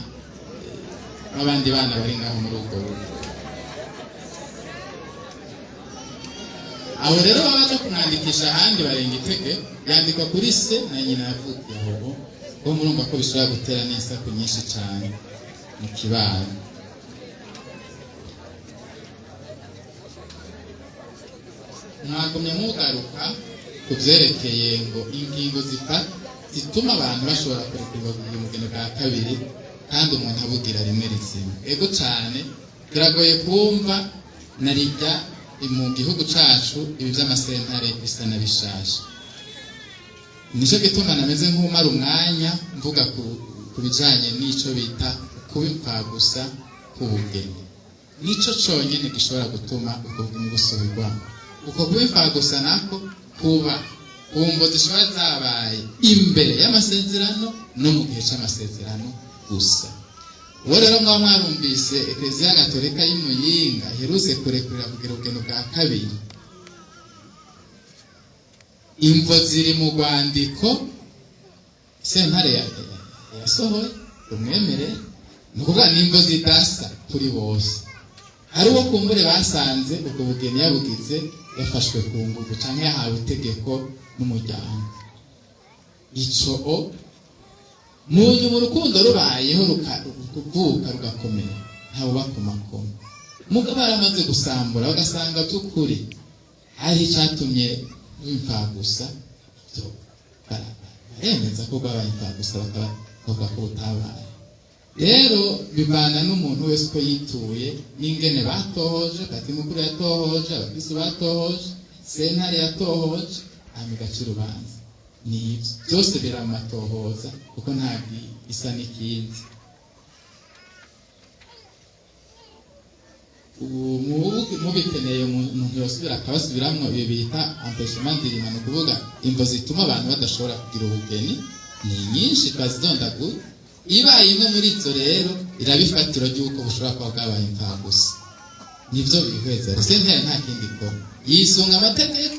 b'abandi bana bari ngaho muri ubwo rugo. Abo rero baba baja kumwandikisha ahandi barenga itegeko, yandikwa kuri se na nyina yavukiye aho, bo murumva ko bishobora gutera n'isaku nyinshi cane mu kibano. Mwagumye mugaruka ku vyerekeye ngo ingingo zituma abantu bashobora kurekurwa kugira umugeni bwa kabiri kandi umuntu abugira rimwe rizima. Ego cane, biragoye kumva na rijya mu gihugu cacu ibi vy'amasentare bisa na bishasha. Nico gituma nameze nk'umara umwanya mvuga ku bijanye n'ico bita kuba impfagusa k'ubugeni. Nico conyene gishobora gutuma ubwo bugeni busubirwamo. Uko kuba impfagusa nako kuba ku mvo zishobora zabaye imbere y'amasezerano no mu gihe c'amasezerano gusa. Uwo rero mwaba mwarumvise Eklezia Gatolika y'i Muyinga iherutse kurekurira kugira ubugeni bwa kabiri, imvo ziri mu rwandiko sentare yasohoye rumwemere, ni ukuvuga n'imvo zidasa kuri bose. Hari uwo kumbure basanze ubwo bugeni yabugize yafashwe ku nguvu canke yahawe itegeko n'umuryango. Ico o mu nyuma urukundo rubayeho rukavuka rugakomera, ntawe ubakomakoma. Mugabo baramaze gusambura bagasanga by'ukuri hari icyatumye bimfagusa, baremeza ko bwabaye imfagusa, bakavuga ko butabaye. Rero bivana n'umuntu wese uko yituye n'ingene batohoje. Pati mukuru yatohoje, abakristo batohoje, sentare yatohoje, hanyuma igaca urubanza. Ni ibyo byose biramatohoza, kuko ntabwo isa n'ikindi. Ubu mubikeneye umuntu yosubira akabasubiramwo. Ibi bita empêchement d'hymen, ni ukuvuga imvo zituma abantu badashobora kugira ubugeni ni nyinshi, twazidondagura. Ibaye imwe muri izo rero, iraba ifatiro ry'uko bushobora kuba bwabaye imfagusa. Nibyo bihweza. Sentare nta kindi ikora, yisunga amategeko,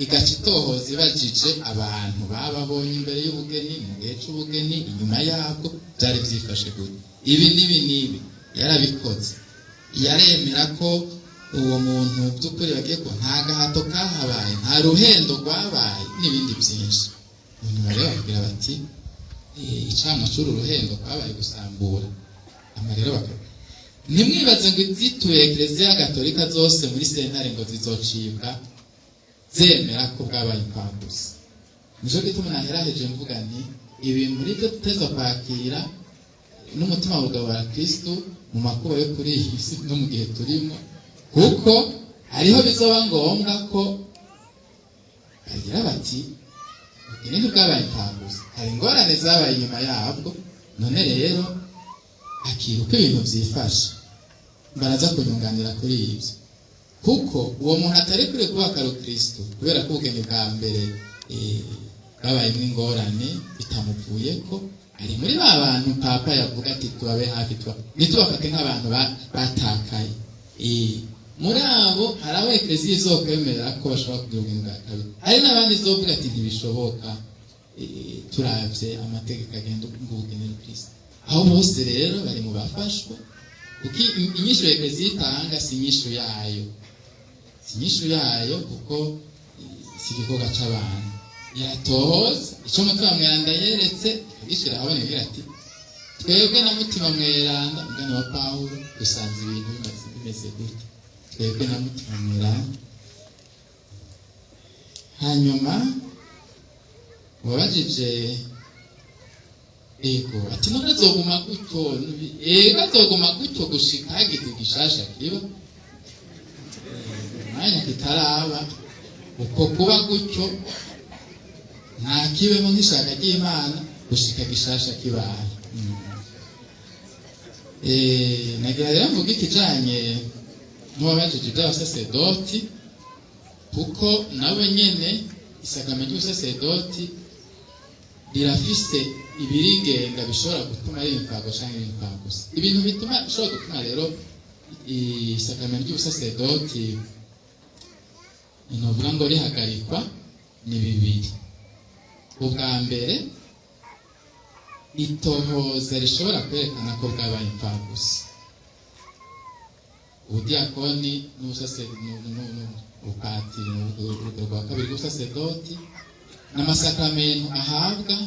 igaca itohoza ibajije abantu bababonye imbere y'ubugeni, mu gihe c'ubugeni, inyuma yabwo, byari byifashe gute, ibi n'ibi n'ibi. Yarabikoze, yaremera ko uwo muntu by'ukuri bagiye ko nta gahato kahabaye, nta ruhendo rwabaye, n'ibindi byinshi. Nyuma rero bakubwira bati icamwa c'uru ruhendo kwabaye gusambura. Ama rero ntimwibaze ngo izituye Eklezia Gatolika zose muri sentare ngo zizocibwa zemera ko bwabaye imfabusa. Nico gituma naheraheje mvuga nti ibi muri byo tuteza kwakira n'umutima w'ubugabo wa Kristo mu makuba yo kuri iyi si no mu gihe turimo, kuko hariho bizoba ngombwa ko bagira bati ubugeni ntibwabaye imfabusa, hari ingorane zabaye inyuma yabwo, none rero akira uko ibintu byifashe. Baraza kunyunganira kuri ibyo, kuko uwo muntu atari kure kubaka rukristo kubera ko ubugeni bwa mbere bwabayemo ingorane bitamuvuye ko ari muri ba bantu papa yavuga ati tubabe hafi, ntitubafate nk'abantu batakaye. Muri abo hari abo ekleziya izokwemerera ko bashobora kugira ubugeni bwa kabiri, hari n'abandi izovuga ati ntibishoboka, turavye amategeko agenda ubugeni rukristo. Aho bose rero bari mu bafashwa, kuko inyishu ekleziya itanga si inyishu yayo, si inyishu yayo, kuko si igikorwa c'abantu. Iratohoza ico Mutima Mweranda yeretse, ikagishira ahabona, igira ati twebwe na Mutima Mweranda, umugani wa Pawulo, dusanze ibintu bimeze gutya, twebwe na Mutima Mweranda. Hanyuma wabajije ego ati none azoguma gutyo? Ego, azoguma gutyo gushika hagize igishasha kiba. Umwanya kitaraba, uko kuba gutyo nta kibemo nk'ishaka ry'Imana gushika gishasha kibaye. Nagira rero mvuga ikijanye n'uwabajije iby'abasasedoti, kuko nabo nyene isakrament ry'ubusasedoti rirafise ibirigenga bishobora gutuma ari imfago canke imfagusa. Ibintu bituma bishobora gutuma rero isakrament ry'ubusasedoti novuga ngo rihagarikwa ni bibiri. Ubwa mbere, itohoza rishobora kwerekana ko bwabaye imfagusa. Ubudiakoni n'ubupatiri, urugero rwa kabiri rw'ubusasedoti, n'amasakramentu ahabwa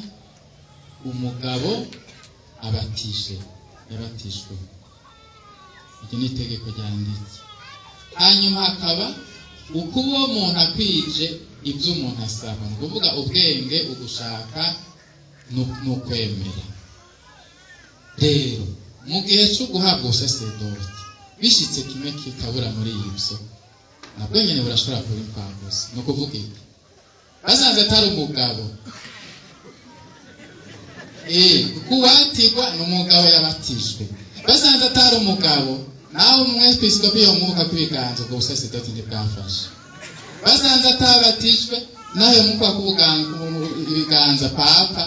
umugabo abatije, yabatijwe. Iryo ni itegeko ryanditse. Hanyuma hakaba uko uwo muntu akwije ibyo umuntu asaba, ni ukuvuga ubwenge, ugushaka n'ukwemera. Rero mu gihe cyo guhabwa ubusasedoti, bishitse kimwe kikabura muri ibyo, nabwo nyine burashobora kuba imfabusa. Ni ukuvuga iki? Basanze atari umugabo, kuko uwatirwa ni umugabo yabatijwe. Basanze atari umugabo, nawe umwepiskopi yomuka kw'ibiganza, ubwo busasedoti ntibwafashe. Basanze atabatijwe, nawe yomuka ibiganza papa,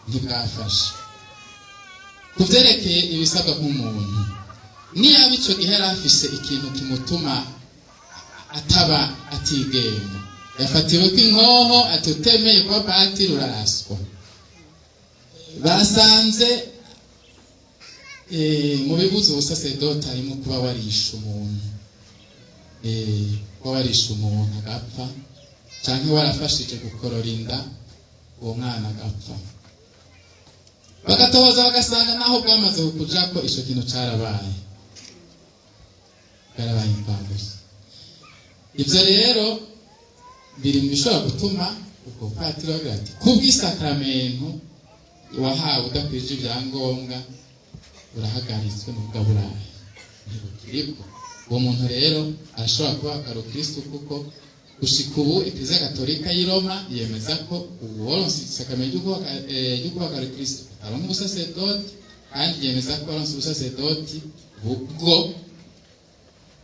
ntibwafashe. Ku byerekeye ibisabwa nk'umuntu, niba icyo gihe yari afise ikintu kimutuma ataba atigenga, yafatiwe ko inkoho ati utemeye kuba patiri uraraswa, basanze mu bibuza ubusasedoti harimo kuba warishe umuntu, kuba warishe umuntu agapfa, canke warafashije gukorora inda uwo mwana agapfa. Bagatohoza bagasanga naho bwamaze kukujako ico kintu carabaye. Bwarabaye imfabusa. Ibyo rero biri mu bishobora gutuma ubwo patiri bagira ati: "Kubw'isakaramentu wahawe udakwije ibyangombwa, urahagaritswe." N'ubwo burayi ntibukiribwo. Uwo muntu rero arashobora kuba akarukristu, kuko gushika ubu Ekleziya Gatolika y'i Roma yemeza ko uworonse isakaramentu ryo kubaka rukristu ataronka ubusasedoti, kandi yemeza ko waronse ubusasedoti ubwo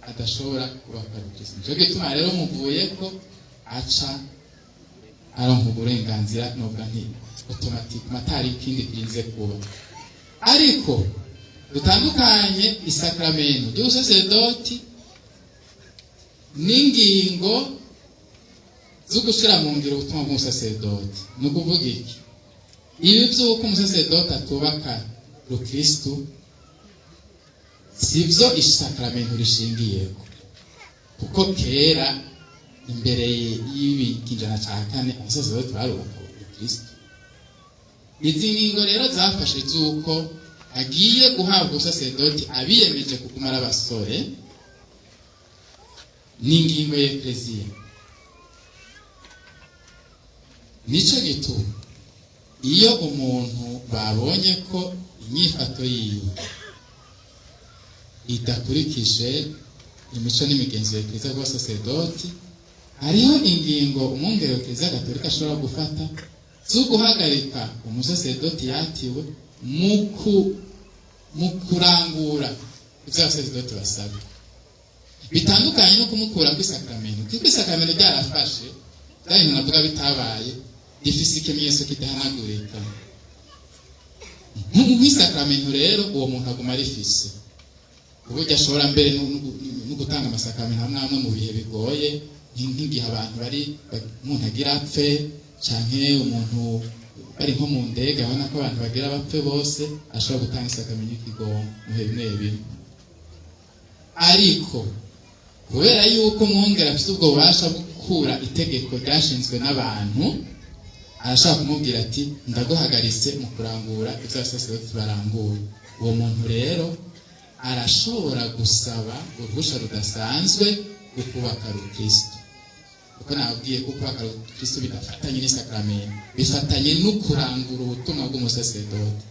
adashobora kubaka rukristu. Nico gituma rero muvuye ko aca aronka uburenganzira, nubwo nti automatiquement atari ikindi kirinze kuba. Ariko dutandukanye isakaramentu ry'ubusasedoti n'ingingo zo gushyira mu ngiro ubutumwa bw'umusasedoti. Ni ukuvuga iki? Ibi by'uko umusasedoti atubaka rukristu si byo isakaramentu rishingiyeko, kuko kera imbere y'ibikinjana cya kane abasasedoti barubaka rukristu. Izi ngingo rero zafashe z'uko agiye guhabwa ubusasedoti abiyemeje kuguma ari abasore ni ingingo y'Ekleziya. Nico gituma iyo umuntu babonye ko inyifato yiwe idakurikije imico n'imigenzo ya Ekleziya rw'abasasedoti, hariho ingingo umwungere wa Ekleziya Gatolika ashobora gufata zo guhagarika umusasedoti yatiwe mu kurangura ibyo abasasedoti basabwa, bitandukanye no kumukura kw'isakaramentu, kuko isakaramentu ryarafashe bya bintu navuga bitabaye, rifise ikimenyetso kidahanagurika nk'isakaramentu. Rero uwo muntu aguma arifise, uburyo ashobora mbere no gutanga amasakaramentu amwe amwe mu bihe bigoye, nk'igihe abantu bari umuntu agira apfe, canke umuntu bari nko mu ndege abona ko abantu bagira bapfe bose, ashobora gutanga isakaramentu y'ikigongo mu bihe bimwe bimwe. Ariko kubera yuko umwungere afite ubwo bubasha bwo gukura itegeko ryashinzwe n'abantu, arashobora kumubwira ati: "Ndaguhagaritse mu kurangura ibyo abasaserodoti barangura." Uwo muntu rero arashobora gusaba uruhusha rudasanzwe rwo kubaka rukristo, kuko nababwiye ko kubaka rukristo bidafatanye n'isakaramentu, bifatanye no kurangura ubutumwa bw'umusaserodoti.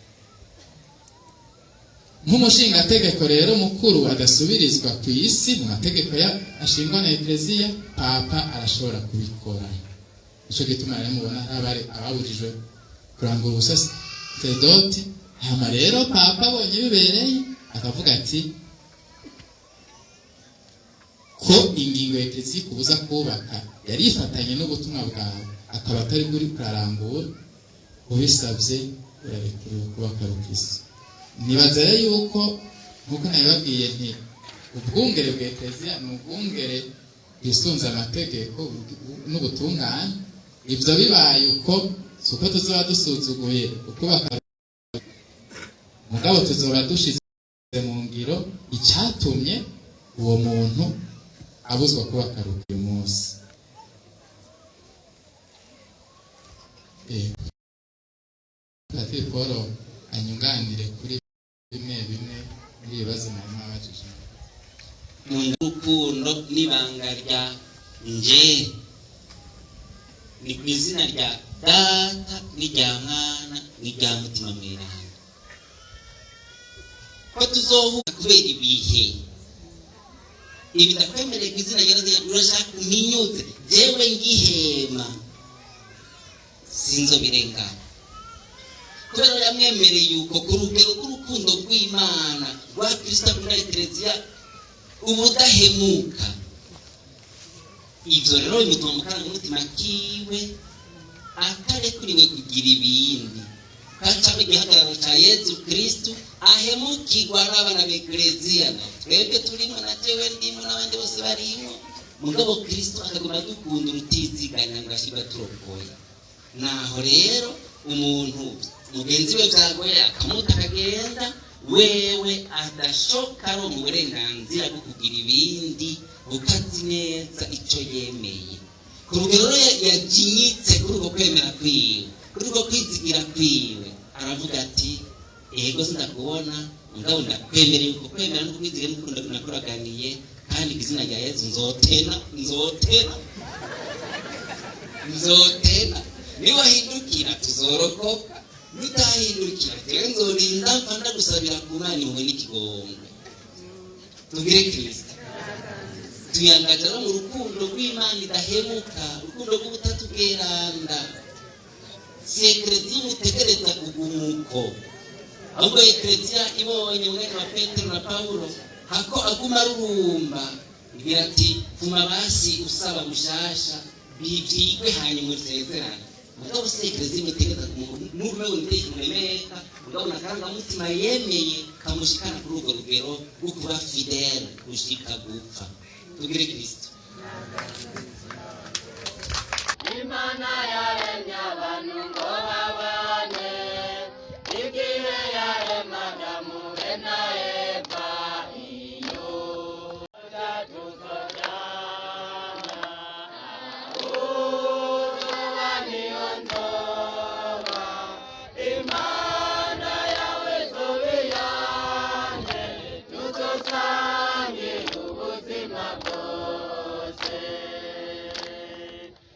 Nk'umushingategeko rero mukuru adasubirizwa ku isi mu mategeko ashingwa na Ekleziya, papa arashobora kubikora. Nico gituma rero mubona hari abari ababujijwe kurangura ubusaserodoti, hama rero papa abonye bibereye akavuga ati ko ingingo ya Ekleziya ikubuza kubaka yari ifatanye n'ubutumwa bwawe, akaba atari kuri kurarangura, ubisabye urarekuriwe kubaka rukristo. Nibaza rero yuko nkuko nabibabwiye nti ubwungere bwa Ekleziya ni ubwungere bwisunze amategeko n'ubutungane. Ibyo bibaye uko, si uko tuzoba dusuzuguye ukubaka, mugabo tuzoba dushize mu ngiro icyatumye uwo muntu abuzwa kubaka uyu munsi. Patiri Paul anyunganire kuri bimwe bimwe muri ibibazo mwari mwabajije. Mu rukundo n'ibanga rya nje ni ku izina rya Data n'irya Mwana n'irya Mutima Mweranda, ko tuzohuka kubera ibihe ibi ndakwemereye ku izina rya Data. Urashaka umpinyuze jewe ngihema, sinzobirengana, kubera yamwemereye yuko ku rugero rw'urukundo rw'Imana rwa Kristo akunda Ekereziya ubudahemuka. Ivyo rero bimutuma mu karangamutima kiwe atarekuriwe kugira ibindi kacamo igihagararo ca Yezu Kristu ahemukirwa n'abana b'Ekereziya, twebwe turimo na jewe ndimo n'abandi bose barimo, mugabo Kristu akaguma adukunda urutiziganya ngo ashirwe aturokoye. Naho rero umuntu mugenzi we byagoye akamuta akagenda, wewe adashoka ari mu burenganzira bwo kugira ibindi, ukazi neza icyo yemeye. Ku rugero rero yajinyitse kuri ubwo kwemera kwiwe, kuri ubwo kwizigira kwiwe, aravuga ati: "Ego, sindakubona, mugabo ndakwemereye uko kwemera no kwizigira n'urukundo nakuraganiye." Kandi izina rya Yezu, nzotena, nzotena, nzotena. Niwahindukira tuzorokoka, nutahindukira jewe nzorinda mpfa ndagusabira ku Mana impuhwe n'ikigongwe. Tugire Kristo. Tuyangaje no mu rukundo rw'Imana idahemuka, urukundo rw'Ubutatu Bweranda. Si Ekereziya imutegereza kugumuko, ahubwo Ekereziya ibonye mwene wa Petero na Pawulo hako aguma arurumba, igira ati: "Pfuma basi usaba mushasha, bivyigwe, hanyuma usezerane." Mugabo si Ekereziya imutegereza kugumuko, n'urume wemeye kumuremeka, mugabo n'akarangamutima yemeye kamushikana kuri urwo rugero rwo kuba fidèle gushika gupfa. Tugire Kristo. Imana.